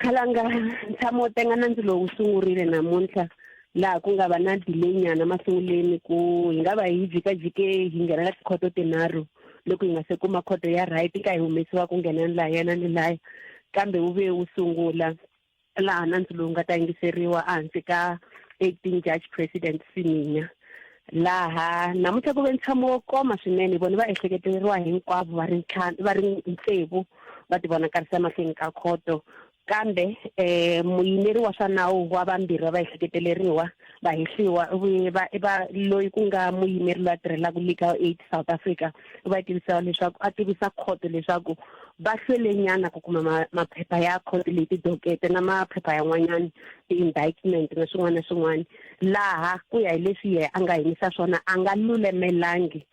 Khalanga, ntshamo wo tenga nandzu lowu wu sungurile namuntlha laha ku nga va na delay nyana masunguleni ku hi nga va hi jikajike hi nghenela tikhoto tinharhu loko hi nga se kuma khoto ya right ka hi humesiwa ku nghena ni lahaya na ni laya, kambe wu ve wu sungula laha nandzu lowu nga ta yingiseriwa ehansi ka acting judge president Siminya. Laha namuntlha ku ve ntshamo wo koma swinene, vona va ehleketeleriwa hinkwavo va ri ntlhanu va ri tsevu va tivonakarisa emahlweni ka khoto, kambe muyimeri wa swa nawu wa vambirhi va vaehleketeleriwa va hehliwa va va loyi ku nga muyimeri loyi a tirhelaka Legal Aid South Africa va tivisa leswaku a tivisa khoto leswaku va hlwele nyana ku kuma maphepha ya khoto leyi tidokete na maphepha yan'wanyana ti-indictment na swin'wana na swin'wana, laha ku ya hi leswi yehe a nga yimisa swona a nga lulamelangi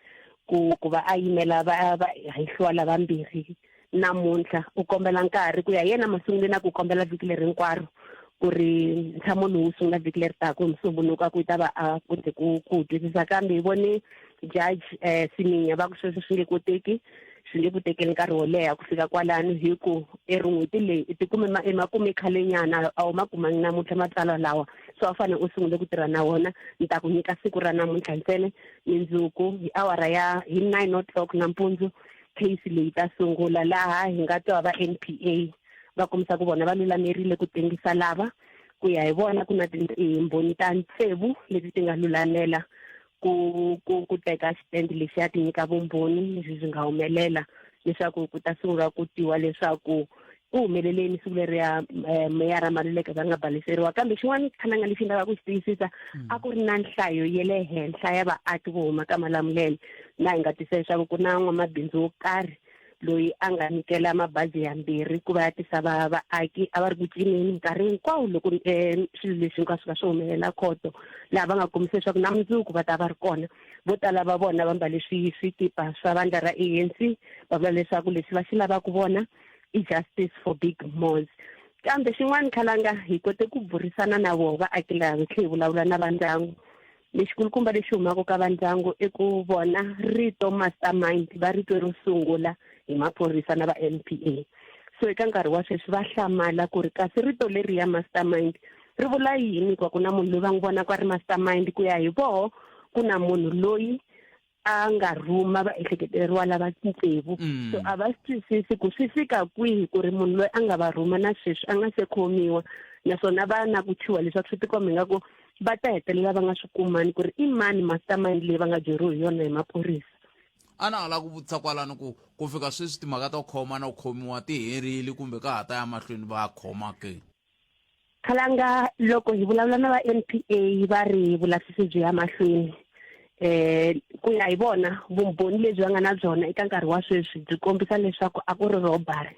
ku ku va a yimela va va hehliwa lavambirhi namuntlha. U kombela nkarhi ku ya hi yena masungulweni a ku kombela vhiki leri hinkwaro ku ri ntshamo lowu wu sungula vhiki leri taka hi Musumbhunuku a ku yi ta va a kote ku ku twisisa, kambe hi vone judge Siminya va ku sweswo swi nge koteki, swi nge ku tekeli nkarhi wo leha ku fika kwalano hi ku eri n'hweti leyi i tikume ma i ma kume khale nyana a wu ma kumangi namuntlha matsalwa lawa, so a wu fanele u sungule ku tirha na wona. Ni ta ku nyika siku ra namuntlha ntsena, mindzuku hi awara ya hi 9 o'clock nampundzu case leyi ta sungula, laha hi nga twa va NPA va kombisa ku vona va lulamerile ku tengisa lava. Ku ya hi vona ku na timbhoni ta tsevu leti ti nga lulamela ku ku ku teka xitende lexi ya ti nyika vumbhoni leswi swi nga humelela, leswaku ku ta sungula ku twiwa leswaku ku humeleleni siku leriya meyara Maluleke va nga baleseriwa. Kambe xin'wana khalanga lexi ni lavaka ku xi tiyisisa, a ku ri na nhlayo ya le henhla ya vaaki vo huma ka Malamulele, na hi nga twisisa leswaku ku na n'wamabindzu wo karhi loyi a nga nyikela mabazi yambirhi ku va ya tisa va vaaki a va ri ku cineni nkarhi hinkwawo loko swilo leswi hinkwaswo va swi humelela khoto, laha va nga kombisa leswaku na mundzuku va ta va ri kona. Vo tala va vona va mbale swikipa swa vandla ra ANC, va vula leswaku leswi va xi lavaka vona i justice for Big Moz. Kambe xin'wana khalanga hi kote ku burisana na voho vaaki lava, hi tlhe hi vulavula na vandyangu. Lexikulukumba lexi humaka ka vandyangu i ku vona rito mastermind va ri twe ro sungula hi maphorisa na va NPA. So eka nkarhi wa sweswi va hlamala ku ri kasi rito leri ya mastermind ri vula yini, hikuva ku na munhu loyi va n'wi vonaka a ri mastermind. Ku ya hi voho ku na munhu loyi a nga rhuma va ehleketeriwa lava tsevu, so a va swi twisisi ku swi fika kwihi ku ri munhu loyi a nga va rhuma na sweswi a nga se khomiwa, naswona va na ku chuha leswaku swi tikomba ingaku va ta hetelela va nga swi kumani ku ri i mani mastermind leyi va nga byeriwi hi yona hi maphorisa. A na ha lava ku vutisa kwalano ku ku fika sweswi timhaka to khoma na ku khomiwa ti herile kumbe ka ha ta ya mahlweni va khoma ke? Khalanga, loko hi vulavula na va NPA va ri vulavisisi byi ya mahlweni. Ku ya hi vona vumbhoni lebyi va nga na byona eka nkarhi wa sweswi byi kombisa leswaku a ku ri robbery,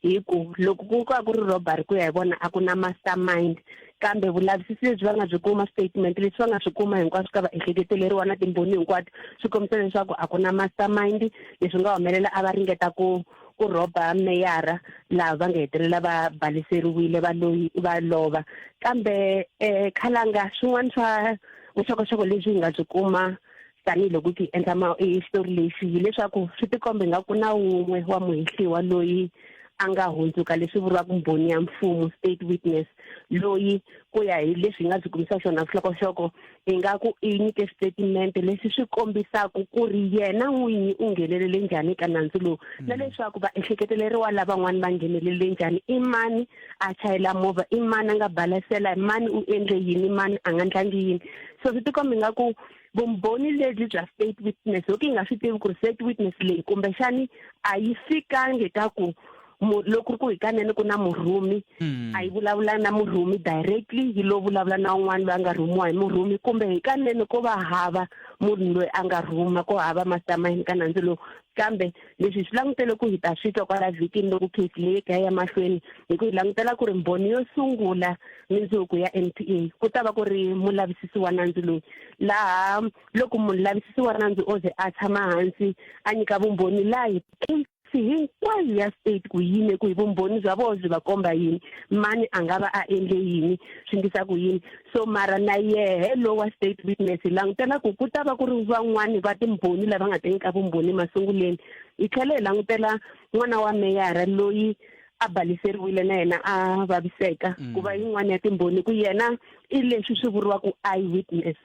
hi ku loko ku ka ku ri robbery ku ya hi vona a ku na mastermind, kambe vulavisisi lebyi va nga byi kuma, statement leswi va nga swi kuma hinkwaswo ka vaehleketeleriwa na timbhoni hinkwato swi kombisa leswaku a ku na mastermind. Leswi nga humelela a va ringeta ku ku rhoba meyara, laha va nga hetelela va baleseriwile va loyi va lova. Kambe khalanga swin'wana swa vuxokoxoko lebyi hi nga byi kuma tanihiloko hi endla xitori lexi hileswaku swi tikomba ingaku na wun'we wa muhehliwa loyi a nga hundzuka leswi vuriwaka mbhoni ya mfumo, state witness, loyi ku ya hi leswi hi nga byi kumisa xona vuxokoxoko ingaku i nyike xitatimende lexi swi kombisaka ku ri yena n'winyi u nghenelele njhani eka nandzu lowu, na leswaku vaehleketeleriwa lavan'wana va nghenelele njhani, i mani a chayela movha, i mani a nga balasela, mani u endle yini, mani a nga ndlangi yini. So swi tikomba ingaku vumbhoni lebyi bya state witness, loko hi nga swi tivi ku ri state witness leyi kumbexani a yi fikangi ka ku loko ku ri ku hikanene ku na murhumi hmm. a yi vulavula na murhumi directly yi lo vulavula na un'wana loyi a nga rhumiwa hi murhumi kumbe hikanene ko va hava munhu loyi a nga rhuma ko hava mastermind ka nandzu lowu kambe leswi hi swi langutele ku hi ta swi twa kwala vhikini loko case leyi ka ya mahlweni hi ku hi langutela ku ri mbhoni yo sungula mindzuku ya N_P_A ku ta va ku ri mulavisisi wa nandzu loyi laha loko mulavisisi wa nandzu o ze a tshama hansi a nyika vumbhoni laha hi case hinkwayo ya state ku yime ku hi vumbhoni bya vona byi va komba yini mani a nga va a endle yini swi ndlisa ku yini so mara na yehe lowa state witness hi langutela ku ku ta va ku ri van'wani va timbhoni lava nga ta nyika vumbhoni masunguleni hi tlhela hi langutela n'wana wa meyara loyi a baliseriwile na yena a vaviseka mm. ku va yin'wana ya timbhoni ku yena i leswi swi vuriwaka eye witness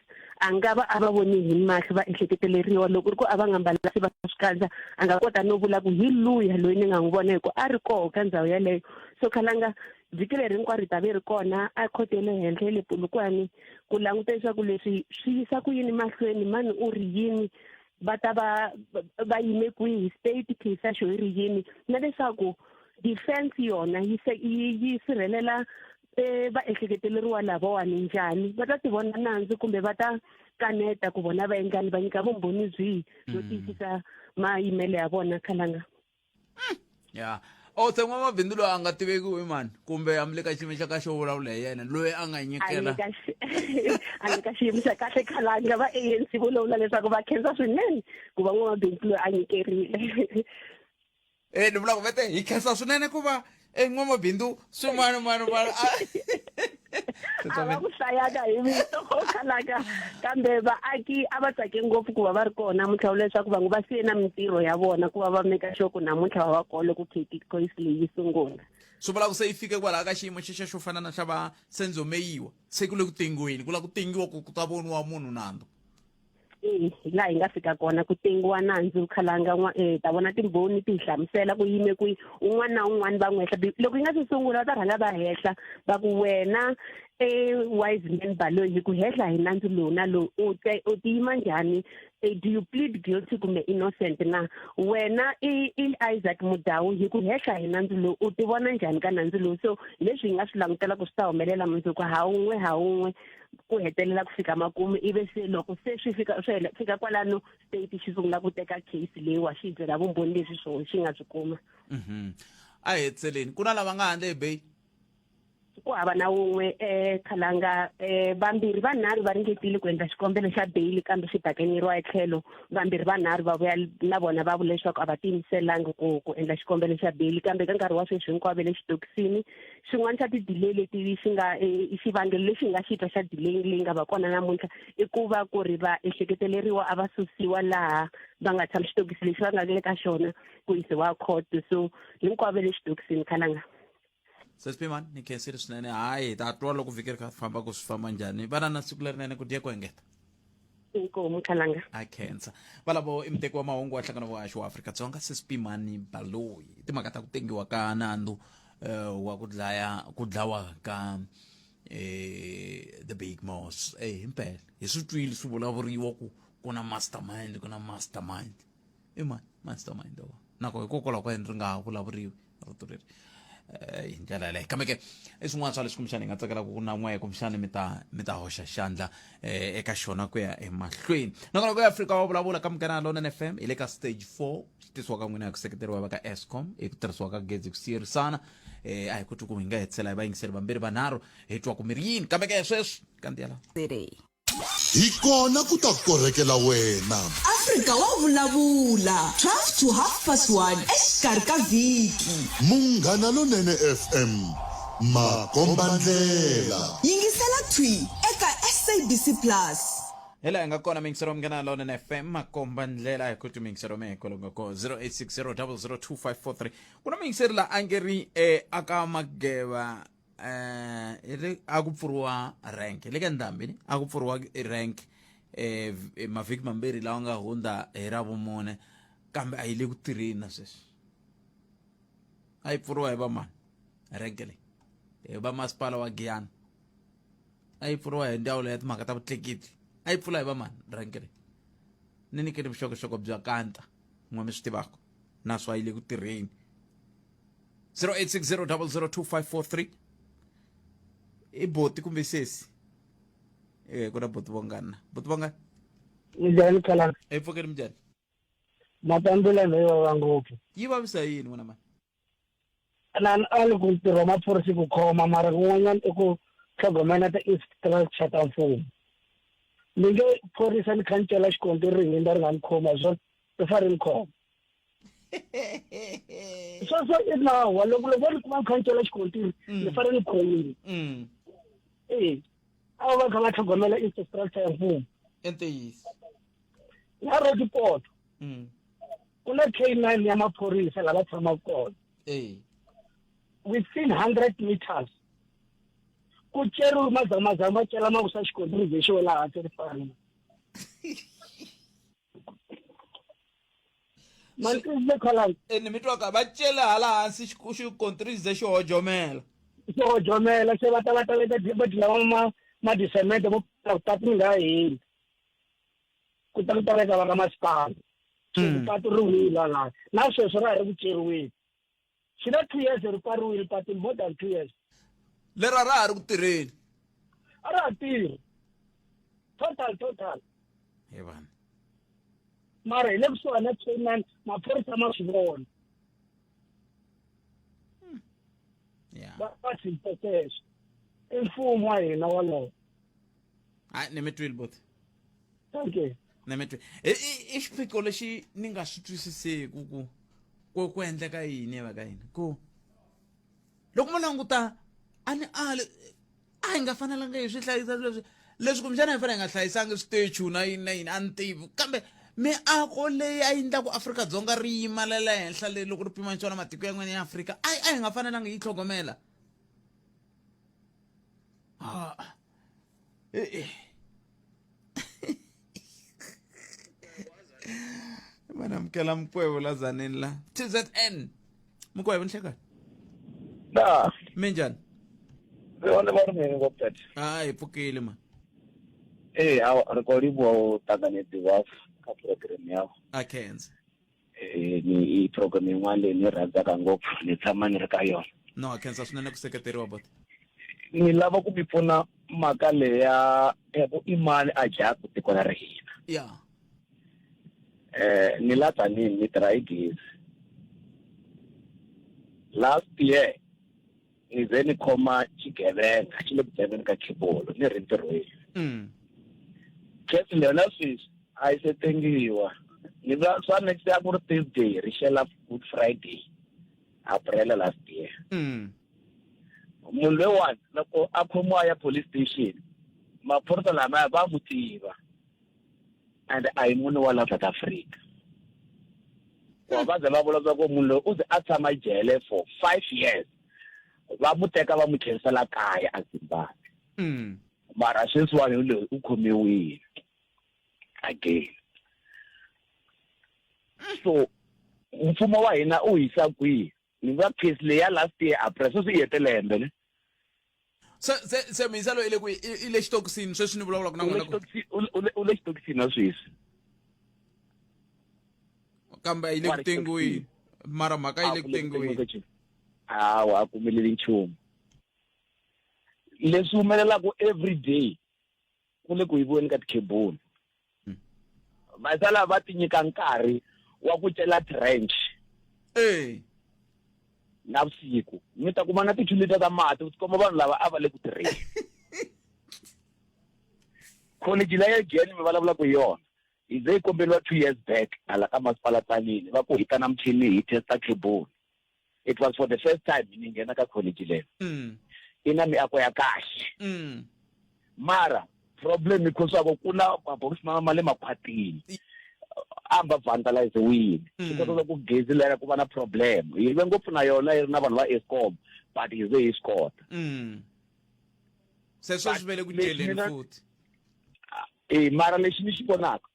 a nga va a va voni hi mahlo va ehleketeleriwa loko ri ku a va nga mbalasi va swikandza a nga kota no vula ku hi luya loyi ni nga n'wi vona hi ku a ri koho ka ndhawu yaleyo so khalanga vhiki leri hinkwaro ri ta ve ri kona a khoto ya le henhla ya le Polokwane ku languta leswaku leswi swi yisa ku yini mahlweni mani u ri yini va ta va va yime kwihi state case ya xo yi ri yini na leswaku defense yona yi se yi yi sirhelela eh, va ehleketeleriwa lavawani njhani va ta ti vona nandzu kumbe va ta kaneta ku vona va endlani va nyika vumbhoni byihi byo mm. tiyisisa mayimelo ya vona khalanga ya o se n'wamabindzu loyi a nga tiveki i mani kumbe a mi le ka xiyimo xa ka xo vulavula hi yena loyi a nga nyikela a le ka xiyimo xa kahle khalanga va ANC vo lo vula leswaku va khensa swinene ku va n'wamabindzu loyi a nyikerile e ni vula ku vete hi khensa swinene ku va e n'wamabindzu swin'wana mani mani a va ku hlayaka hi vito khalaka kambe vaaki a va tsake ngopfu ku va va ri kona namuntlha leswaku van'we va siye na mintirho ya vona ku va va meka sure ku namuntlha va va kona loko case leyi yi sungula swi vula ku se yi fike kwalaha ka xiyimo xexa xo fana na xa va Senzo Meyiwa se ku le ku tengiweni ku la ku tengiwa ku ku ta voniwa munhu nandzu e hi laha hi nga fika kona ku tengiwa nandzu khalanga eh, ta vona timbhoni ti hi hlamusela ku yime kwihi un'wana na un'wana va n'wi hehla loko yi nga se sungula va ta rhanga va hehla va ku wena e wise man baloyi hi ku hehla hi nandzu lowu na lowu u te u tiyima njhani eh, do you plead guilty kumbe innocent na wena i i Isaac Mudau hi ku hehla hi nandzu lowu u ti vona njhani ka nandzu lowu so leswi hi nga swi langutela ku swi ta humelela mundzuku ha un'we ha un'we ku hetelela ku fika makumu ivi se loko se swi fika swi fika kwalano state xi sungula ku teka case leyiwa xi byela vumbhoni leswi swona xi nga byi kuma mhm. a hi hetseleni ku na lava nga handle hi bail ku hava na wun'we um khalanga um vambirhi vanharhu va ringetile ku endla xikombelo xa beyili kambe xi bakanyeriwa etlhelo vambirhi vanharhu va vuya na vona va vula leswaku a va tiyimiselangi ku ku endla xikombelo xa beyili kambe ka nkarhi wa sweswi hinkwavo le xitokisini xin'wana xa ti-delay leti xi nga e, xivangelo lexi hi nga xi twa xa delay leyi nga va kona namuntlha i ku va ku ri va ehleketeleriwa a va susiwa laha va nga tshama xitokisi lexi va nga le ka xona ku yisiwa court so hinkwavo le xitokisini khalanga sesipimani ni khensile swinene hayi hi ta twa loko vhiki ri kha famba ku swi famba njhani vana na siku lerinene ku dye ku engeta inkomu khalanga a khensa valavo i muteki wa mahungu wa nhlangano wa haxo wa afrika-dzonga sesipimani baloyi timhaka ta ku tengiwa ka nandzu uh, wa ku dlaya ku dlawa ka eh, the big mouse eh himpela hi swi twile swi vulavuriwa ku ku na mastermind ku na mastermind i mani mastermind wa nako hikokwalaho ka yini ri nga ha vulavuriwi rito leri eh, hi ndlela yaleyo kambe ke i swin'wana swa leswi kumbexana hi nga tsakelaka ku na n'we kumbexana mi ta mi ta hoxa xandla eh, eka xona ku ya emahlweni nakona ku ya afrika wa vulavula ka munghana lonene fm hi le ka stage 4 xi tisiwa ka n'wina hi ku seketeriwa va ka escom hi ku tirhisiwa ka gezi ku siyerisana eh, a hi koti ku hi nga hetisela hi vayingiseri vambirhi vanharhu hi twa ku mi ri yini kambe ke sweswi kandziyela Hi kona ku ta korhekela wena. Afrika wa vulavula 12 to half past 1 exikarhi ka vhiki. Munghana Lonene FM, makombandlela. Yingisela thwi eka SABC Plus. Hi laha hi nga kona miyingisero Munghana Lonene FM makombandlela hi ku ti miyingisero mi hi kwalomu ko 0860002543 ku na miyingiseri la a nge ri eh, aka mageva eh ri a ku pfuriwa rank le ka ndhambi ni a ku pfuriwa rank eh mavhiki mambirhi lawa nga hundza hi ra vumune kambe a yi le ku tirheni na sweswi a yi pfuriwa hi vamani rank leyi hi va masipala wa Giyani a yi pfuriwa hi ndzawulo ya timhaka ta vutleketli a yi pfula hi vamani rank leyi ni nyikeni vuxokoxoko bya kanta n'we mi swi tivaka naswo a yi le ku tirheni. 0860002543 i boti kumbe sesi e ku na boti vongana boti vongana Minjhani khalanga? E pfukeni minjhani? Matambula leyi vava ngopfu. Yi vavisa yini n'wana mani? Na ni ali ku ntirho wa maphorisa ku khoma mara kun'wanyana i ku tlhogomela ti-infrastructure ta mfumo. Ni nge phorisa ni kha ni cela xikontiri ri hundza ri nga ni khoma swona ri fanele ri ni khoma. Sweswo i nawu wa loko loko vo ni kuma ni kha ni cela xikontiri ni fanele ni khomiwa. E a va kha va tlhogomela infrastructure ya mfumo. I ntiyiso. Na Roodepoort ku na K9 ya maphorisa lava tshamaka kona. Within 100 meters ku ceriwe mazamazama va cela mavusa xikontiri ze xi wela hansi ri fana. Mantizile khalanga. E ni mi twaka va cele hala hansi xikontiri ze xi hojomela. Xi hojomela se va ta va ta veka va dilava ma ma disemende vo patu mi nga heli. Ku ta ku ta veka va ka masipala. Patu ri wile laha. Na sweswi ra ha ri ku ceriweni. Swi na 2 years ri pfariwile patu more than 2 years. Lera ra ha ri ku tirheni. A ra ha tirhi. Total total. He vanhu. Mara hi le kusuhani na K9 maphorisa ma swi vona. Va va swi I mfumo wa hina wolowo. Hayi ni mi twile boti. Thank you. Ni mi twile. I xiphiqo lexi ni nga swi twisiseku ku ku ku endleka yini va ka hina ku loko mo languta a ni ali a hi nga fanelanga hi swi hlayisa leswi leswi kumbexana hi fanele hi nga hlayisangi switechu na yini na yini a ni tivi kambe miako leyi a yi endlaku Afrika-Dzonga ri yima la le henhla leyi loko ri pimanisiwa na matiko yan'wana ya Afrika a a hi nga fanelanga yi tlhogomela va namukela mukwevo la zaneni la TZN mukwevo nhlekani na minjhani ri hone va ri mini ngopfu tati a hi pfukile mani ee hawa ri khou livhuwa u ṱanganedziwa kha program yavho a khensa Eh, ni i program yin'wana leyi ni yi rhandzaka ngopfu ni tshama ni ri ka yona no a khensa swinene ku seketeriwa bot ni lava ku mi pfuna mhaka leya ya ku i mani a dyaku tiko ra hina ya eh ni la tanihi ni tirha hi gezi last year ni ze ni khoma xigevenga xi le ku dzemeni ka khebolo ni ri ntirhweni case leyo na sweswi a yi se tengiwa ni vula swa next year ku ri Thursday ri xela Good Friday April last year munhu loyiwani loko a khomiwa ya police station maphorisa lamaya va n'wi tiva and a hi munhu wa la South Africa wa va ze va vula swa ku munhu loyi u ze a tshama jele for 5 years va mu teka va mu tlherisela kaya a Zimbabwe mara sweswiwani loyi u khomiwile again so mfumo wa hina u hisa kwihi ni vula case leyi ya last year April sweswi i hete lembe ne se se se muyisa loyi i le kwihi i le xitokisini sweswi ni vulavulaka na n'wina u le xitokisini na sweswi kambe yi le ku tengiweni mara mhaka yi le ku tengiweni hawa a kumeleli nchumu leswi humelelaka every day ku le ku yiviweni ka tikhebulu va sala va ti nyika nkarhi wa ku cela trench na vusiku mi ta kuma na ti-two ta mati ku tikomba vanhu lava a va le ku tirheni college leya Jan mi vulavulaka hi yona hi ze yi komberiwa 2 years back hala ka masipala Tzaneen va ku hi ta na muchini hi testa cable it was for the first time ni nghena ka college leyo i na miako ya kahle mara problem i khoswako ku na mabokisi ma ma le makhwatini a va vandaliziwile swi kota ku gezi lera ku va na problem hi ve ngopfu na yona yi ri na vanhu va Eskom but hi ze hi swi kota se sweswi ve le ku celeni futhi e mara lexi ni xi vonaka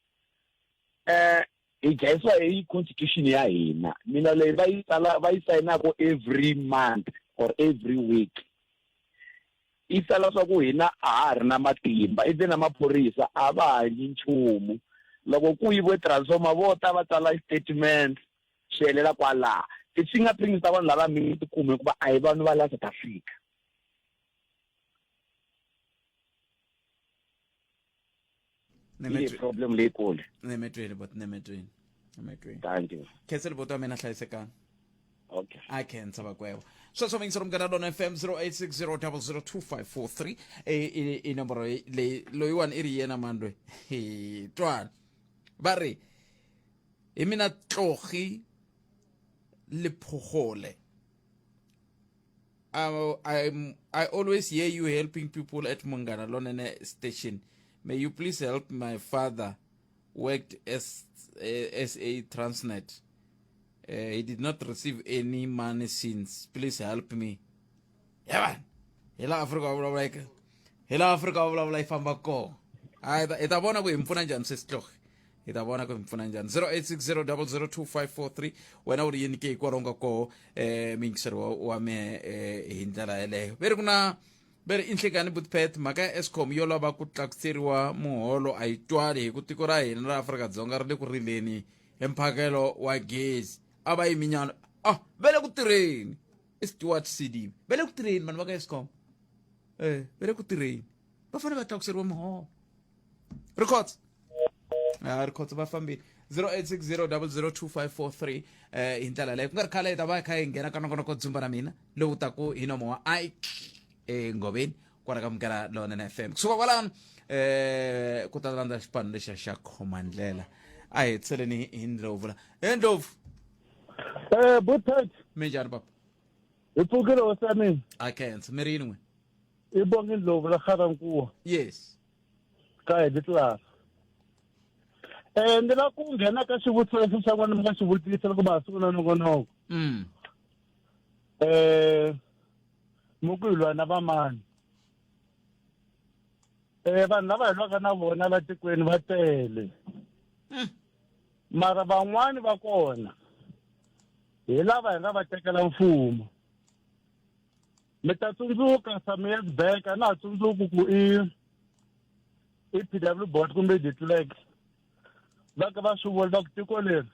hi dlayisiwa hi constitution ya hina mina leyi va yi tsala va yi sayinaka every month or every week yi tsala swa ku hina a ha ri na matimba ivi na maphorisa a va hanyi nchumu loko ku yiviwe transformer vo ta va tsala statement swi helela kwalaha Ti-fingerprints ta vanhu lava mi nge ti kumi hikuva a hi vanhu va la South Africa. Yi le problem leyikulu. Nemetweni bot nemetweni. Nemetweni. Thank you. Khenseli bot wa mina hlayisekani. Okay. A khensa vakweva. Sweswo mingisi Munghana Lona FM 0860002543 i i nomboro leyi loyiwani i ri yena mani loyi. Hi twana. Va ri hi mina Tlogi Lephogole. I always hear you helping people at Munghana Lonene station. May you please help my father worked as SA Transnet. He did not receive any money since. Please help me. Yeah, man. Hi laha Afrika va vulavula eka hi laha Afrika va vulavula yi famba kona. A hi ta hi ta vona ku hi mi pfuna njhani sesi Tlogi. Hi ta vona ku hi mi pfuna njhani. 0860002543 wena u ri yini ke hikwalaho nga koho eh miyingiseri wa, wa mehe eh, hi ndlela yeleyo. Ve ri ku na ve ri i nhlekani Butpet mhaka ya Eskom yo lava ku tlakuseriwa muholo a yi twali hi ku tiko ra hina ra Afrika-Dzonga ri le ku rileni hi mphakelo wa gezi a va yiminyana ah va le ku tirheni i Stuart Sidibe va le ku tirheni vanhu va ka Eskom eh va le ku tirheni va fanele va tlakuseriwa muholo Records ah records va fambile 0860002543 eh hi ndlela leyo ku nga ri khale hi ta va hi kha hi nghena ka nongonoko dzumba na mina lowu taku hi nomo wa Ike engoveni kwala ka Munghana Lonene FM kusuka kwalano eh ku ta landza xipano lexiya xa khomandlela a hi hetiseleni hi ndlovu la e ndlovu Eh, Buthet, minjhani papa hi pfukile hosi ya mina. a khensa mi ri yini n'we I Bongi Ndlovu la Garankuwa. Yes. Ka head class. Eh, ndzi lava ku nghena ka xivutiso lexi xa n'wana mi nga xi vutisa loko ma ha sungula nongonoko. Eh, mi ku hi lwa na vamani. Eh, vanhu lava hi lwaka na vona la tikweni va tele. Mara van'wani va kona hi lava hi nga va tekela mfumo. Mi ta tsundzuka some years back a na ha tsundzuki ku i i PW board kumbe the clerk va ka va swi vona va ku tiko leri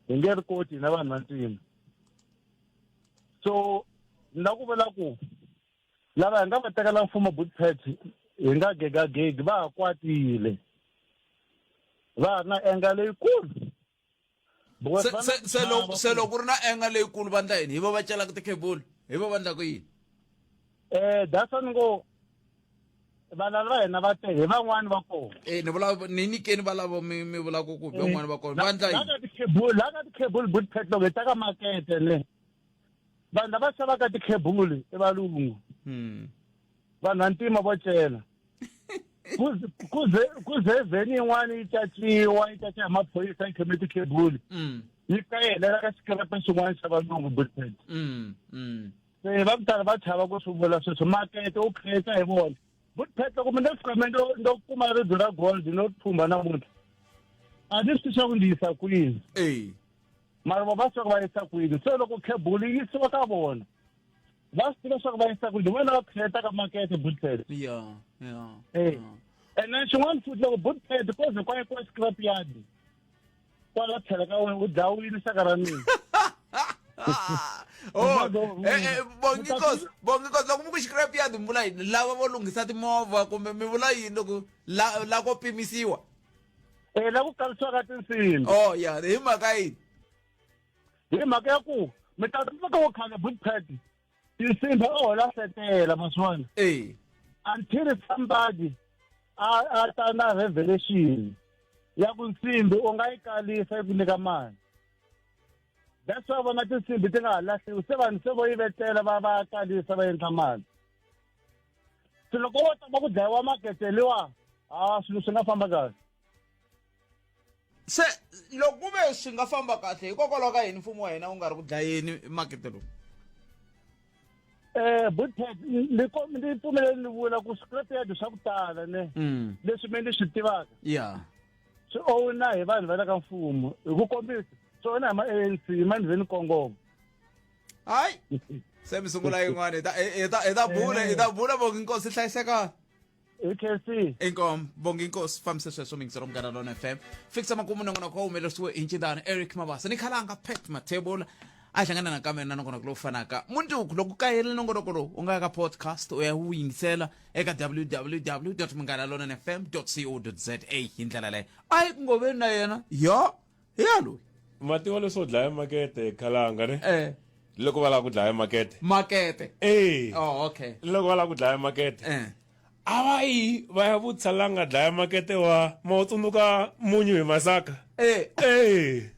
hi nge ri koti hina vanhu vantima so ni la ku vula ku lava hi nga va tekela mfumo Bootpet hi nga gegagegi va ha kwatile va ha ri na enga leyikulu se se se loko se loko ku ri na enga leyikulu va ndla yini hi vo va celaka tikhebulu hi vo va ndlaku yini eh that's ni ngo valala va hina va tele hi van'wani va kona eh ni vula ni nyikeni valavo mi mi vula ku ku van'wani va kona va ndla yini la ka tikhebulu la ka tikhebulu but loko hi ta ka makete ne vanhu lava xavaka tikhebulu i valungu vanhu vantima vo cela kuze kuze vheni yin'wana yi caciwa yi caca hi maphorisa yi khome tikhebulu yi ka yi helela ka xikerepe xin'wana xa valungu butpet se va ku tala va chava ku swi vula sweswo makete wu create hi vona butpet loko mi ndo fika me ndo ndo kuma ribye ra gold no thumba namuntlha a ni swi tivi swa ku ndzi yisa kwini mara vo va swi va yisa kwini se loko khebulu yi yisiwa ka vona va swi tiva swa ku va yisa kwini hi vona va create ka makete bootpad ya ya eh and then xin'wana futhi loko bootpad ko ze kwa kwa scrap yard kwala tlhelo ka wena u dlawile xaka ra mina Oh, eh, eh, Bongikos, Bongikos, loko mi ku scrap yard mi vula yini? Lava vo lunghisa timovha kumbe mi vula yini loko la la ko pimisiwa? Eh, la ku kalisiwaka tinsimbi. Oh, ya, hi mhaka yini? Hi mhaka ya ku mi ta tsundzuka ku khale bootpad tinsimbi a ho lahletela maswona. Eh. Until somebody a a ta na revelation ya ku nsimbi u nga yi kalisa yi ku nyika mali. That's why vona tinsimbi ti nga ha lahliwi se vanhu se vo yi vetela va va kalisa va endla mali. Se loko wo tama ku dlayiwa makete liwa a swilo swi nga famba kahle. Se loko ku ve swi nga famba kahle hikokwalaho ka yini mfumo wa hina wu nga ri ku dlayeni makete lowu? Eh Bootpad ni ko ni pfumeleli ni vula ku scrap yard swa ku tala ne leswi me ni swi tivaka ya swi owna hi vanhu va le ka mfumo hi ku kombisa swi owna hi ma ANC ma ni ve ni kongoma hayi se mi sungula yin'wana hi ta hi ta hi ta bula hi ta bula Bonginkosi hlayiseka AKC. Inkomo bonga inkosi fambise sweswo mingizelo Munghana Lona FM. Fikisa makumu nongonoko wu humelerisiwe hi ncindana Eric Mabasa ni khalanga Pat Mathebula. A hi hlangana nakambe na nongonoko lowu fanaka mundzuku. Loko u kayele nongonoko lowu, u nga ya ka podcast u ya wu yingisela eka www munghana lonene fm co za. Hi ndlela leyo a yi ku ngoveni na yena yo hi ya loyi. Mativa leswo dlaya makete khalanga ne? Eh. Loko va lava ku dlaya makete. Makete. Eh. Oh, okay. Loko va lava ku dlaya makete. Eh. A va yi va ya vutisa la nga dlaya makete wa ma wu tsundzuka munyu hi masaka. Eh. Eh.